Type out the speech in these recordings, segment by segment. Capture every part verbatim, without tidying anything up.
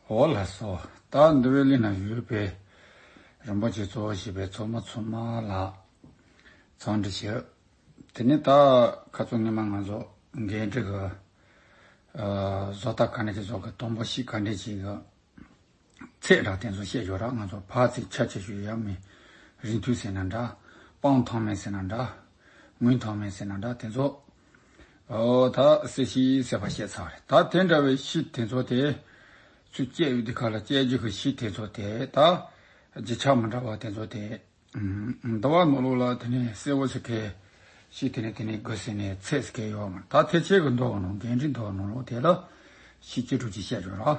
འོ་ལགས་སོ། ད་འདི་བའི་གླིང་ན་ཡོད་པའི་རིན་པོ་ཆེ་གཙོ་བོ་བྱས་པའི་ཚོགས་མི་ཚང་མ་ལ་འཚམས་འདྲི་ཞུ། དེ་ནས་ད་ཁ་སང་ཉི་མ་ང་ཚོ་འགན་འཁྲི་གི་ཨ་བཟོ་ལྟ་ག་འདྲ་ཅིག་བཟོ་གི། དང་པོ་ཤིང་ག་འདྲ་ཅིག་གི་ཚད་དང་དེ་ཚོ་བཤད་ཡོད་ར། ང་ཚོ་ཕར་ཚིག་ཆ་ཆེ་ཤོས་ཡ་མི་རིང་ཐུང་ཟེར་ན་འདྲ། སྤང་ཐང་མེད་ཟེར་ན་འདྲ། ངུན་ཐང་མེད་ཟེར་ན་འདྲ། དེ་ཚོ་ཨོ་ད་གསལ་ཞིང་གསལ་བ་བཤད་ཚར་བ་རེད། ད་དེ་འདྲ་བའི་ཤིང་དེ་ཚོ་དེ་ཚུར་བཅད་ཡོད་དེ། ཁ་ལ་བཅད་རྒྱུ་གི་ཤིང་དེ་ཚོ་དེ་ད་རྒྱུ་ཆ་མི་འདྲ་བ་དེ་ཚོ་དེ་འདི་བ་ནོར་ལུག་ལ་དེ་ནས་གསལ་བོ་ཞིག་གི་ཤིང་དེ་ནས་དེ་ནས་དགོས་ཟེར་ནས་ཚད་ཟེར་གི་ཡོད་མ་རེད། ད་ཐེག་ཆེན་གི་མདོ་བ་ནང་འགན་འཁྲི་མདོ་བ་ནང་ལོགས་དེ་ལ་ཤིང་བཅུ་དྲུག་ཅིག་བཤད་ཡོད་ར།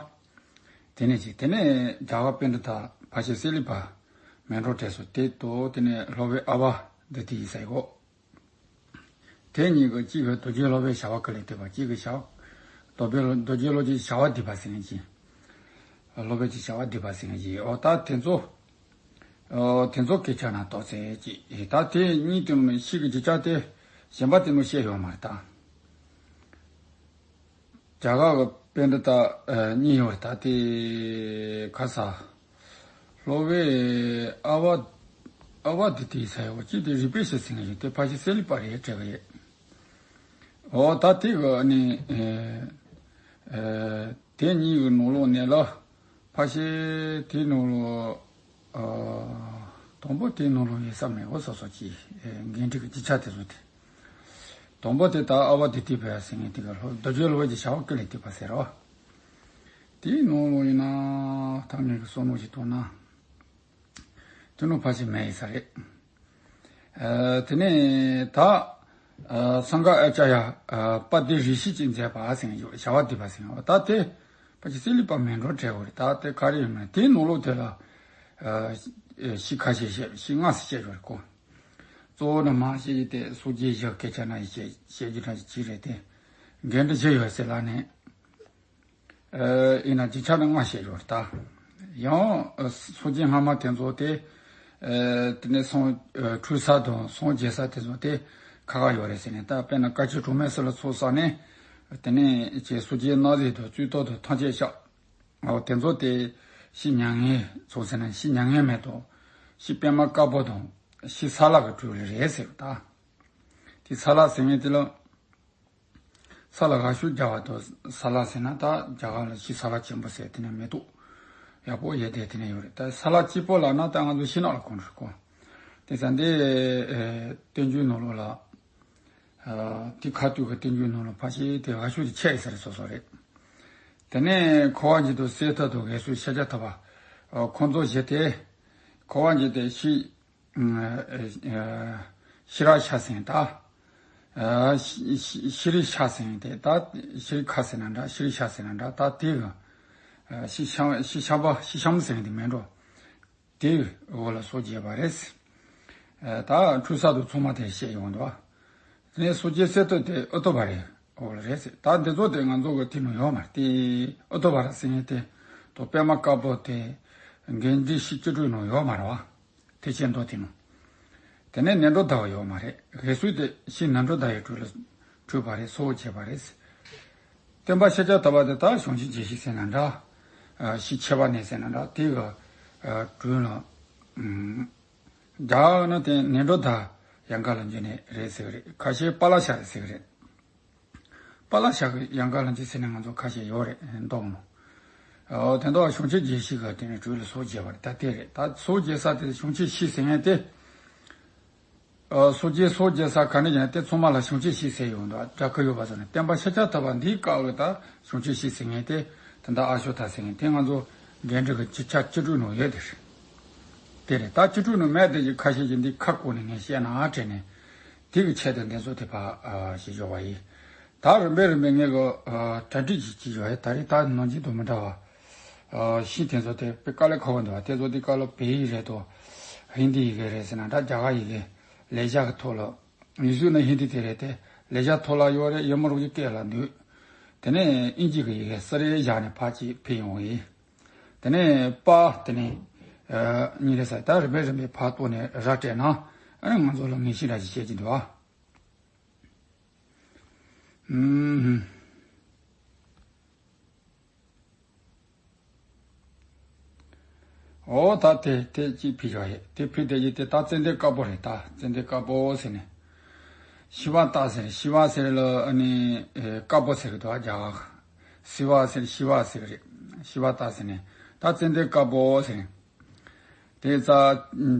དེ་ནས་ཅིག་དེ་ནས་རྒྱ་གར་པཎྜི་ཏ་ཕ་ཤི་སེ་ལི་པ་མལ་གྲོ་བྲེས་སོ། དེ་དོ་དེ་ནས་སློབ་དཔོན་ཨ་བ་དི་ཏི་ཡིན་ས་ཡོད། དེ་གཉིས་ཀྱི་གཅིག་གི་རྡོ་རྗེ་སློབ་དཔོན་བྱ་བ་ཀུན་ལས་བཏུས་པ། གཅིག་གི་བྱ་བ་རྡོ་རྗེ་རྡོ་རྗེ་སློབ་དཔོན་གྱི་བྱ་བ་བསྡུས་པ་ཟེར་མཁན་ཅིག་སློབ་དཔོན་གྱི་བྱ་བ་བསྡུས་པ་ཟེར་མཁན་ཅིག་འོ་ད་དེ་ཚོ་ཨོ་དེ་ཚོ་སྐད་ཆ་ན་ཏོག་ཙེ་ཅིག་ད་དེ་གཉིས་དེ་ནས་ཤིང་གི་རྒྱུ་ཆ་དེ་གཞན་པ་དེ་ནས་བཤད་ཡོད་མ་རེད་ད། རྒྱ་གར་གྱི་པཎྜི་ཏ་ཨ་གཉིས་ཡོད་རེད། ད་དེ་ག་ས་སློབ་དཔོན་ཨ་བ་ཨ་བ་དི་ཏི་ཟེར་ཡོད། གཅིག་དེ་རི་པེ་ཤི་ཟེར་མཁན་ཡོད། དེ་ཕ་ཤི་སེ་ལི་པ་རེད་དྲན་གི་ཡོད། འོ་ད་དེ་གི་ནི་ཨ་ཨ་དེ་གཉིས་ཀྱི་ནང་ལོགས་ནས་ལ་ཕ་ཤི་དེ་ནང་ལོགས་ཨ་དང་པོ་དེ་ནང་ལོགས་ཡིན་ས་མེད་གོ། སོ་སོ་གྱི་ཨ་འགན་འཁྲི་གི་རྒྱུ་ཆ་དེ་ཚོ་དེ། དང་པོ་དེ་ད་ཨ་བ་དི་ཏི་པ་ཟེར་མཁན་དེ་ག་སློབ་རྡོ་རྗེ་སློབ་དཔོན་གྱི་བྱ་བ་ཀུན་ལས་བཏུས་པ་ཟེར་རོ། དེའི་ནང་ལོགས་ཡིན་ན་ད་ངས་གི་བསམ་བློ་ཞིག་གཏོང་ན། དེ་ནང་ཕ་ཤི་མེད་ཡིན་ས་རེད། ཨ་དེ་ནས་ད་ཨ་སངྒ་ཨ་ཙརྱ་ཨ་པ་ཏི་རི་ཤི་ཅིག་མཛད་པ་ཟེར་མཁན་ཡོད། བྱ་བ་བསྡུས་པ་ཟེར་མཁན་ཡོད། ད་དེ་ཕ་ཤི་སེ་ལི་པ་མལ་གྲོ་བྲེས་ཡོད་རེད། ད་དེ་ག་རེ་ཡིན་མིན་དེའི་ནང་ལོགས་དེ་ལ་ཨ་ཤིང་ཁ་ཤས་བཤད། ཤིང་ལྔ་ཙམ་བཤད་ཡོད་རེད་གོ། གཙོ་བོ་ནི་མ་ཤེས་ཀྱི་དེ་སོ་སྐྱེའི་གཞི་སྐད་ཆ་ན་ཡི་བཤད་བཤད་རྒྱུ་འདྲ་ཅིག་རེད་དེ། འགན་འཁྲི་བཞི་ཡོད་ཟེར་ལ་ནི། ཨ་ཡིན་ན་རྒྱུ་ཆ་ནི་ལྔ་བཤད་ཡོད་རེད་ད། ཡང་ཨ་སོ་སྐྱེ་སྔ་མ་དེ་ཚོ་དེ་ཨ་དེ་ནས་སངས་ཨ་ཁྲུས་ས་དང་སངས་རྒྱས་ས་དེ་ཚོ་དེ་ཁག་ཁག་ཡོད་རེད་ཟེར་ནས། ད་དཔེར་ན་བཀའ་ཆོས་གྲངས་མེད་གསུམ་ལ་ཚོགས་བསགས་ནས་དེ་ནས་ཀྱི་སོ་སྐྱེ་སྣ་ཟད་དང་རྩོད་ཟློག་དང་ཐམས་ཅད་བཤགས། འོ་དེ་ཚོ་དེ་ཤིང་མྱ་ངན་ཚོགས་ཟེར་ན་ཤིང་མྱ་ངན་མེད་དང་ཤིང་པདྨ་དཀར་པོ་དང་ཤིང་ས་ལ་གི་སྤྲུལ་རེད་ཟེར་བ་ད། དེ་ས་ལ་ཟེར་མཁན་དེ་ལ་ས་ལ་འགའ་ཤོས་རྒྱ་བ་དང་ས་ལ་ཟེར་ན་ད་རྒྱ་གར་ལ་ཤིང་ས་ལ་ཆེན་པོ་ཟེར་དེ་ནས་མེ་ཏོག་ཡག་པོ་ཡོད་དེ་དེ་ནས་ཡོད་རེད། ད་ས་ལ་སྐྱིད་པོ་ལབ་ན་ད་ང་ཚོ་ཤིང་ནགས་ལ་གོ་འགྲོ་གོ། དེ་ཙང་འདི་ཨེ་བསྟན་བཅོས་ནང་ལོགས་ལ། ཨ་དེ་ཁ་ཐུག་གི་བསྟན་བཅོས་ནང་ལ་ཕལ་ཆེར་དེ་འགའ་ཤོས་དེ་ཆད་ཡོད་ས་རེད། སོ་སོ་རེད། དེ་ནས་འཁོར་བ་འཇིག་དང་གསེར་ཐུབ་དང་རྒས་གསོའི་ཤཱཀྱ་ཐུབ་པ། ཨ་ཁོང་ཚོ་བཞི་དེ་འཁོར་བ་འཇིག་དེ་ཤི་ཨ་ཤི་ར་ཤ་ཟེར་ད། ཨ་ཤི་ཤི་ཤི་རི་ཤ་ཟེར་དེ་ད། ཤི་རི་ཁ་ཟེར་ན་འདྲ། ཤི་རི་ཤ་ཟེར་ན་འདྲ། ད་དེ་གི་ཨ་ཤི་ཤམ་ཤི་ཤམ་པ་ཤི་ཤམ་ཟེར་དེ་མེད་འགྲོ། དེའི་འོག་ལ་སོ་བརྒྱད་པ་རེད། ཨ་ད་འཁྲུལ་ས་དང་ཚོགས་མ་དེ་བཤད་ཡོང་འདུག་དེ་ནས་སོ་བརྒྱད་གསེར་ཐུབ་དེ་ཨུ་ཏོ་བ་རེད། འོག་ལ་རེད་ཟེར། ད་འདི་ཚོ་དེ་ང་ཚོ་གི་དེ་ནང་ཡོད་མ་རེད། དེ་ཨུ་ཏོ་བ་ར་ཟེར་མཁན་དེ་དང་པདྨ་དཀར་པོ་དེ་འགན་འཁྲི་ཤིང་བཅུ་དྲུག་ནང་ཡོད་མ་རེད་བ། ཐེག་ཆེན་མདོ་དེ་ནང་། དེ་ནས་ནཻ་རཉྫ་ཟླ་བ་ཡོད་མ་རེད། རྒས་གསོ་དེ་ཤིང་ནཻ་རཉྫ་ཟླ་བའི་དྲུང་ལ་འཁྲུལ་པ་རེད། སོ་བརྒྱད་པ་རེད། སྟོན་པ་ཤཱཀྱ་ཐུབ་པ་དེ་ད་བྱང་ཆུབ་རྒྱལ་མཚན་ཟེར་ན་འདྲ། ཨ་ཤིང་ཆེ་བ་ནས་ཟེར་ན་འདྲ། དེ་གི་ཨ་དྲུང་ལ། ཨུམ། རྒྱ་ནི་དེ་ནཻ་རཉྫ་ཟླ་ཡང་ག་ལ་འཇུ་ནས་རེད་ཟེར་གི་རེད། ཁ་ཤས་པཱ་ལ་ཤ་རེད་ཟེར་གི་རེད། པཱ་ལ་ཤ་གི་ཡང་ག་ལ་འཇུ་ཟེར་ནས་ང་ཚོ་ཁ་ཤས་ཡོད་རེད་མདོ་ནང་། ཨོ་དེ་འདྲ་བྱང་ཆུབ་རྒྱལ་མཚན་གི་དེ་ནས་དྲུང་ལ་སོ་བརྒྱད་པ་རེད། ད་དེ་རེད། ད་སོ་བརྒྱད་ས་དེ་བྱང་ཆུབ་ཤིང་ཟེར་མཁན་དེ། ཨ་སོ་བརྒྱད་སོ་བརྒྱད་ས་ག་ནས་ཀྱང་དེ་ཚང་མ་ལ་བྱང་ཆུབ་ཤིང་ཟེར་ཡོང་འདུག་འདྲ་ཁུ་ཡོད་པ་ཚོ་ནི་སྟོན་པ་ཤཱཀྱ་ཐུབ་པ་འདིའི་སྐབས་ཀྱི་ད་བྱང་ཆུབ་ཤིང་ཟེར་མཁན་དེ་དེ་འདྲ་ཨ་ཤོ་ཐ་ཟེར་མཁན་དེ་ང་ཚོ་འགན་འཁྲི་གི་རྒྱུ་ཆ་བཅུ་དྲུག་ནང་ཡོད་དེ་རེད། དེ་རེད། ད་བཅུ་དྲུག་ནང་མེད་དེ་ཀྱི་ཁ་ཤས་ཀྱིས་འདི་ཁ་བསྐོར་ནས་ངས་བཤད་ན་དྲན་ནས་དེ་གི་ཆེད་དུ་འདི་ཚོ་དེ་ཕ་ཞེས་བརྗོད་པ་ཡིན། ད་རིམ་པས་རིམ་པས་ངས་གི་གྲ་སྒྲིག་ཅིག་བྱས་ཡོད། ད་རེས་ད་ནང་བཞིན་དུ་མི་འདྲ་བ། ཨ་ཤིང་དེ་ཚོ་དེ་དཔེ་དཀའ་ལས་ཁག་པོ་འདུག་བ། དེ་ཚོ་དེ་དཀའ་ལས་བོད་ཡིག་རེད་དོ། ཧིན་དི་ཡི་གེ་རེད་ཟེར་ན་འདྲ། རྒྱ་གར་ཡི་གེ་ལེགས་སྦྱར་གྱི་ཐོག་ལ། ཡིག་གཟུགས་ནི་ཧིན་དི་དེ་རེད་དེ། ལེགས་སྦྱར་ཐོག་ལ་ཡོད་རེད། ཡོད་མ་རུང་གི་སྐད་ལ་འདུག་དེ་ནས་དབྱིན་ཇི་གི་ཡི་གེ་སི་རེ་བཞག་ནས་ཕར་ཅིག་ཕུལ་ཡོང་གི་ཡིན། དེ་ནས་པ་དེ་ནས་ཨ་གཉིས་རེད་ཟེར། ད་རིམ་པས་རིམ་པས་ཕར་གཏོང་ནས་ར་སྤྲད་ན་ཨ་ནི་ང་ཚོ་ལ་ངེས་ཤེས་འདྲ་ཞིག་བྱེད་ཀྱི་འདུག་ཨ། ཨུམ། ཨོ་ད་དེ་དེ་གཅིག་ཕུད་བཞག་ཡོད། དེ་ཕུད་དེ་ཡིན་དེ་ད་ཙན་དན་དཀར་པོ་རེད། ད་ཙན་དན་དཀར་པོ་ཟེར་ནས། ཤི་བ་ཏ་ཟེར། ཤི་བ་ཟེར་ལ་ཨ་ནི་ཨེ་དཀར་པོ་ཟེར་གི་འདུག་རྒྱ་གར། སི་བ་ཟེར། ཤི་བ་ཟེར་གི་རེད། ཤི་བ་ཏ་ཟེར་ནས། ད་ཙན་དན་དཀར་པོ་ཟེར་ནས། དེ་ཙ་ཨེ་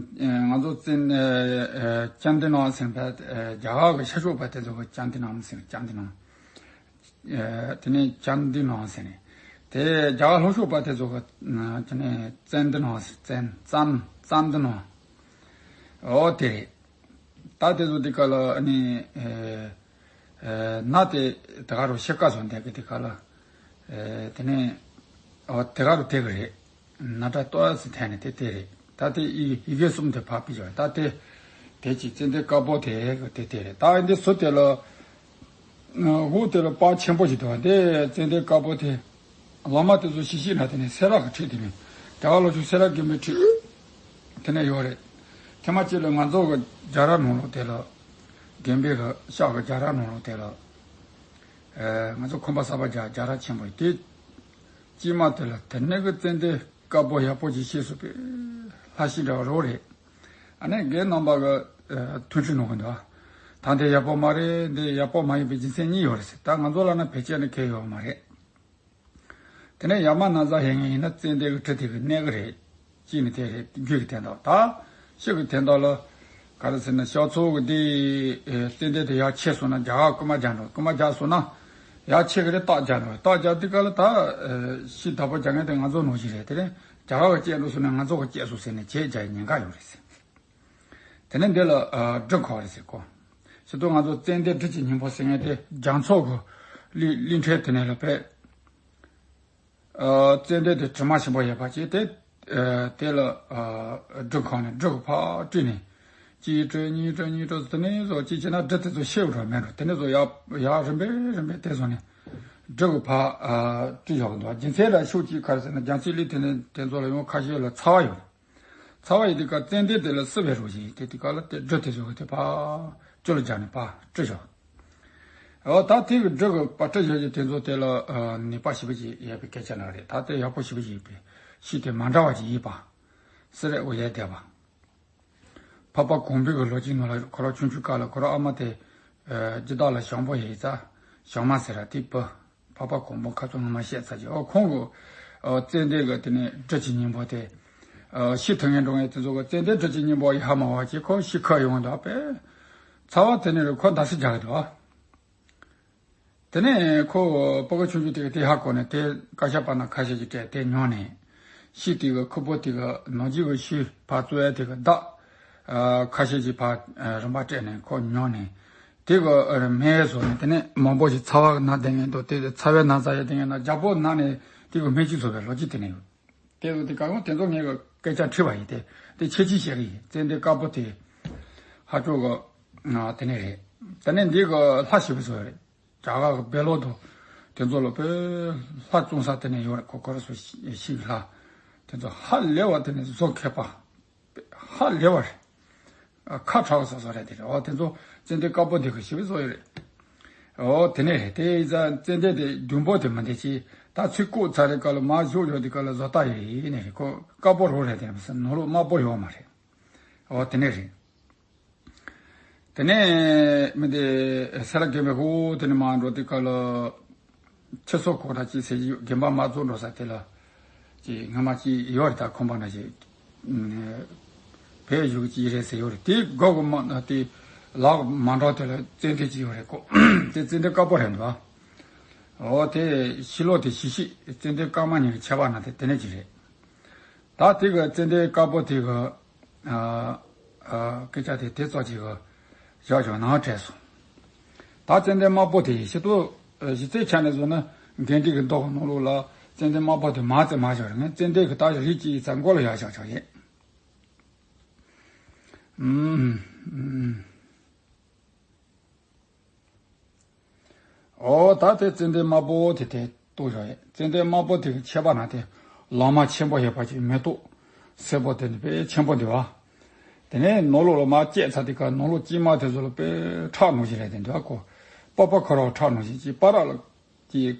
ང་ཚོ་ཙན་ཨེ་ཨེ་ཅན་དི་ནང་ཟེར་བ། ཨེ་རྒྱ་གར་གི་ཤར་ཕྱོགས་པ་དེ་ཚོ་གི་ཅན་དི་ནང་ཟེར། ཅན་དི་ནང་། ཨེ་དེ་ནས་ཅན་དི་ནང་ཟེར་ནས། དེ་རྒྱ་གར་ལྷོ་ཕྱོགས་པ་དེ་ཚོ་གི་ཨ་དེ་ནས་ཙན་དི་ནང་ཟེར། ཙན་ཙན་ཙན་དི་ནང་། ཨོ་དེ་རེད། ད་དེ་ཚོ་དེ་ག་ལ་ཨ་ནི་ཨེ་ཨེ་ན་དེ་དེ་ག་རུ་ཤི་ཀ་སོང་དེ་གི་དེ་ག་ལ་ཨེ་དེ་ནས་ཨོ་དེ་ག་རུ་དེ་གི་རེད། ན་ཏྲ་ཏོ་ཨ་སི་ཐན་ནི་དེ་དེ་རེད། ད་དེ་ཡི་ཡི་གེ་གསུམ་དེ་ཕར་ཕུད་བཞག་ད་དེ་དེ་གཅིག་ཙན་དན་དཀར་པོ་དེ་གི་དེ་དེ་རེད། ད་འདི་ཟུར་དེ་ལ་འོ་དེ་ལ་པར་ཆེན་པོ་ཞིག་འདུག་དེ་ཙན་དན་དཀར་པོ་དེ་བླ་མ་དེ་ཚོ་ཤི་ཤི་ན་དེ་ནས་སེ་ར་གི་ཁྲིད་དེ་ནས་རྒྱ་གར་ལ་ཆུ་སེ་ར་དགོན་པའི་ཁྲིད་དེ་ནས་ཡོད་རེད། ཐེངས་མ་གཅིག་ལ་ང་ཚོ་གི་རྒྱ་ར་ནང་ལོགས་དེ་ལ་དགོན་པའི་གི་ཤག་གི་རྒྱ་ར་ནང་ལོགས་དེ་ལ་ཨེ་ང་ཚོ་ཁོམ་པ་གསར་པ་རྒྱ་རྒྱ་ར་ཆེན་པོ་དེ། སྐྱེས་མ་དེ་ལ་དེ་ནས་གི་ཙན་དན་དཀར་པོ་ཡག་པོ་ཅིག་ཤེས་སོང་པས། ལྷ་ཤི་འདྲ་བ་རོ་རེད། ཨ་ནི་རྒན་རྣམ་པ་གི་ཨ་ཐུགས་ཆུ་ནོར་གི་འདུག་ད་འདི་ཡག་པོ་མ་རེད། འདི་ཡག་པོ་མ་ཡིན་པའི་རྒྱུ་མཚན་གཉིས་ཡོད་རེད་ཟེར། ད་ང་ཚོ་ལ་ན་བེད་སྤྱད་ནི་གལ་ཡོད་མ་རེད། དེ་ནས་ཡར་མར་ན་ཚ་ཡོད་མཁན་ཡིན་ན་ཙན་དན་གི་དྲི་དེ་གི་གནས་གི་རེད། གཅིག་ནི་དེ་རེད། རྒྱུད་ཀྱི་དོན་དག་ད་ཕྱི་གི་དོན་དག་ལ་ག་རེ་ཟེར་ན་ཤག་ཚོ་གི་འདི་ཨེ་ཙན་དན་དེ་ཡར་ཆད་སོང་ན་རྒྱ་གར་རྐུ་མ་རྒྱག་འགྲོ། རྐུ་མ་རྒྱག་སོང་ན་ཡར་ཆད་གི་རེད། རྟགས་རྒྱག་འགྲོ། རྟགས་རྒྱག་དུས་ག་ལ་ད་ཨེ་ཤི་བདག་པོ་རྒྱག་མཁན་དེ་ང་ཚོ་ནང་བཞིན་རེད། དེ་ནས་རྒྱ་གར་གི་བཅད་འགྲོ་སོང་ན་ང་ཚོ་གི་བཅད་སོང་ཟེར་ནས་བྱས་རྒྱག་ཉེན་ཁ་ཡོད་རེད་ཟེར། དེ་ནས་འདི་ལ་ཨ་སྦྲུལ་འཁོར་རེད་ཟེར་གོ། ཕྱི་དོན་ང་ཚོ་ཙན་དན་སྦྲུལ་གྱི་སྙིང་པོ་ཟེར་མཁན་དེ་རྒྱ་མཚོ་གི་གླིང་གླིང་ཕྲན་དེ་ནས་ལ་བས། ཨ་ཙན་དན་དེ་དྲི་མ་ཞིམ་པོ་ཡོད་པ་ཅིག་དེ། ཨ་དེ་ལ་ཨ་སྦྲུལ་འཁོར་ནས་སྦྲུལ་གྱི་ཕར་དཀྲིས་ནས་གཅིག་དཀྲིས་གཉིས་དཀྲིས་གཉིས་དཀྲིས་དེ་ནས་བཟོ་གཅིག་བྱས་ན་སྦྲུལ་དེ་ཚོ་ཤི་འགྲོ་མེད་འགྲོ། དེ་ནས་བཟོ་ཡར་ཡར་རིམ་པས་རིམ་པས་དེ་བཟོ་ནས་སྦྲུལ་གྱི་ཕར་ཨ་དཀྲིས་བཞག་གི་འདུག་རྒྱུ་མཚན་ལ་ཤུགས་གཅིག་ག་རེ་ཟེར་ན་རྒྱ་མཚོའི་གླིང་དེ་ནས་དེ་ཚོ་ལ་ཡང་ཁ་ཤས་ལ་ཚ་བ་ཡོད། ཚ་བ་ཡིན་དུས་ཀ་ཙན་དན་དེ་ལ་བསིལ་བའི་རོ་བཞིན་དེ་དུས་ཀ་ལ་དེ་སྦྲུལ་དེ་ཚོ་གི་དེ་ཕར་བཅུ་ལ་སྦྱར་ནས་ཕར་དཀྲིས་བཞག་འོ་ད་དེ་གི་སྦྲུལ་གྱི་པར་སྐྲུན་བྱ་རྒྱུ་དེ་ཚོ་དེ་ལ་ཨ་ནུས་པ་ཞེ་པོ་ཅིག་ཡོད་པའི་སྐད་ཆ་ནང་རེད། ད་དེ་ཡག་པོ་ཞེ་པོ་ཅིག་ཡོད་པའི་ཤིང་དེ་མ་འདྲ་བ་ཅིག་ཡིན་པ། སི་རེད། འོ་ཡས་བསྡད་པ། འཕགས་པ་གོང་འཕེལ་གྱི་ལོ་རྒྱུས་ནང་ལ་ཁོ་རང་ཆུང་ཆུང་སྐབས་ལ་ཁོ་རང་ཨ་མ་དེ་ཨ་སྤྱི་བཏང་ལ་ཞང་པོ་ཡིན་ཙང་ཞང་མ་ཟེར་ར་དེ་བུ། འཕགས་པ་གོང་འཕེལ་ཁ་ཚོ་ངོ་མ་བཤད་ཚར་གྱི། ཨོ་ཁོང་གི་ཨོ་ཙན་དན་གི་དེ་ནས་སྦྲུལ་གྱི་སྙིང་པོ་དེ་ཨོ་ཤི་ཐུབ་མཁན་འགྲོ་མཁན་དེ་ཚོ་གི་ཙན་དན་སྦྲུལ་གྱི་སྙིང་པོ་ཡ་ཧ་མ་བ་ཅིག་ཁོ་ཤི་ཁ་ཡོང་འདུག་པས། ཚ་བ་དེ་ནས་རུ་ཁོ་འདར་སིག་རྒྱག་གི་འདུག་དེ་ནས་ཁོ་སྤུ་གུ་ཆུང་ཆུང་དེ་གི་དེ་ཧ་གོ་ནས་དེ་ཀ་ཤ་པ་ན་ཁ་ཤས་ཀྱིས་སྤྲད་དེ་ཉོ་ནས་ཤི་དེ་གི་ཁུ་བོ་དེ་གི་ནང་རྒྱུ་གི་ཤི་ཕར་བཙོ་ཡ་དེ་གི་བདག་ཨ་ཁ་ཤས་ཀྱིས་ཕར་ཨ་རིན་པ་སྤྲད་ནས་ཁོ་ཉོ་ནས། དེ་གི་སྨན་བཟོ་ནས་དེ་ནས་མང་པོ་ཞིག་ཚ་བ་གི་ན་བསྡད་མཁན་འདུག་དེ་ཚ་བའི་ན་ཚ་ཡོད་དེ་ངས་ན་རྒྱལ་པོ་ན་ནས་དེ་གི་སྨན་གཅིག་བཟོ་བའི་ལོ་རྒྱུས་དེ་ནས་ཡོད། དེ་གི་དེ་ག་ཡོང་དེ་ཚོ་ངས་གི་སྐད་ཆ་འཁྲིད་པ་ཡིན། དེ་དེ་ཁྱེད་ཀྱིས་བཤད་གི་ཡིན། ཙན་དན་དཀར་པོ་དེ་ཧ་ཅོ་གི་དེ་ནས་རེད། དེ་ནས་འདི་གི་ལྷ་ཞིག་བཟོ་རེད། རྒྱ་གར་གི་བེ་ལོ་དང་དེ་ཚོ་ལ་དཔེ་ལྷ་བཙོང་ས་དེ་ནས་ཡོད་རེད། ཁོ་ཁོ་ར་སུ་ཞིག་ལྷ་དེ་ཚོ་ཧ་ལས་པ་དེ་ནས་བཟོ་མཁས་པ། ཧ་ལས་པ་རེད། ཁ་གྲག་ས་བཟོ་རེད་དེ་རེད། འོ་དེ་ཚོ་ཙན་དན་དཀར་པོ་དེ་གི་ཞིབ་བཟོ་ཡོད་རེད། འོ་དེ་ནས་རེད། དེ་ཡིན་ཙང་ཙན་དན་དེ་བདུན་པོ་དེ་མི་འདི་ཅི་ད་ཚིག་བཀོད་ཚར་རེད་ག་ལ་མ་བཞུགས་ཡོད་དེ་ག་ལ་བཟོ་ལྟ་ཡོད་རེད། ཡིན་ནས་རེད། ཁོ་དཀར་པོ་རོ་རེད། དེ་ནང་ལོགས་དམར་པོ་ཡོད་མ་རེད། འོ་དེ་ནས་རེད། དེ་ནས་མི་དེ་སེ་ར་དགོན་པའི་ཧོ་དེ་ནས་མར་འགྲོ་དུས་སྐབས་ལ་ཆུ་ཚོད་གོ་ད་ཅི་ཟེར་གྱི་ཡོད། དགོན་པ་མ་རྫོགས་འགྲོ་ས་དེ་ལ་ཅི་སྔ་མ་ཅི་ཡོད་རེད། ད་ཁང་པ་ན་ཅི་བལ་བཞུགས་ཅི་རེད་ཟེར་ཡོད་རེད། དེ་སྒོ་གི་མ་དེ་ལག་མ་འགྲོ་དེ་ལ་ཙན་དན་ཅི་ཡོད་རེད་གོ། དེ་ཙན་དན་དཀར་པོ་རེད་འདུག་འོ་དེ་ཕྱི་ལོགས་དེ་ཞི་ཞི་ཙན་དན་དཀར་དམར་གཉིས་ཀྱི་ཁྱད་པར་ན་དེ་དེ་ནས་ཅི་རེད། ད་དེ་གི་ཙན་དན་དཀར་པོ་དེ་གི་ཨ་ཨ་སྐད་ཆ་དེ་དེ་ཙོག་ཅིག་གི་བཞག་བཞག་ནང་བྲལ་སོང་། ད་ཙན་དན་དམར་པོ་དེ་ཡི་ཕྱི་དོ་གཞི་རྩའི་ཆ་ནས་བཟུང་ན་འགན་འཁྲི་གི་མདོ་གི་ནང་ལོགས་ལ་ཙན་དན་དམར་པོ་དེ་མ་བརྩི་མ་བཞག་རེད། ངས་ཙན་དན་གི་ད་རིགས་ཀྱི་ཡིག་ཚང་མགོ་ལ་ཡར་བཞག་བཞག་ཡིན། ཨུམ་ཨུམ། ཨོ་ད་དེ་ཙན་དན་དམར་པོ་དེ་དེ་གཏུགས་བཞག་ཡོད། ཙན་དན་དམར་པོ་དེ་གི་ཁྱད་པར་ན་དེ་ལོ་མ་ཆེན་པོ་ཡོད་པ་ཅིག་མེ་ཏོག་སེར་པོ་དེ་ནི་དཔེ་ཆེན་པོ་འདུག་བ། དེ་ནས་ནོར་ལུག་ལ་མ་བཅད་ཚར་དེ་ག་ནོར་ལུག་དཀྱིལ་མ་དེ་ཚོ་ལ་དཔེ་ཁྲག་ནོར་ཞིག་རེད་དེ་འདུག་བ། ཁོ་པགས་པ་ཁོ་ར་ཁྲག་ནོར་ཞིག་ཅིག་པ་ར་ལ་ཅིག་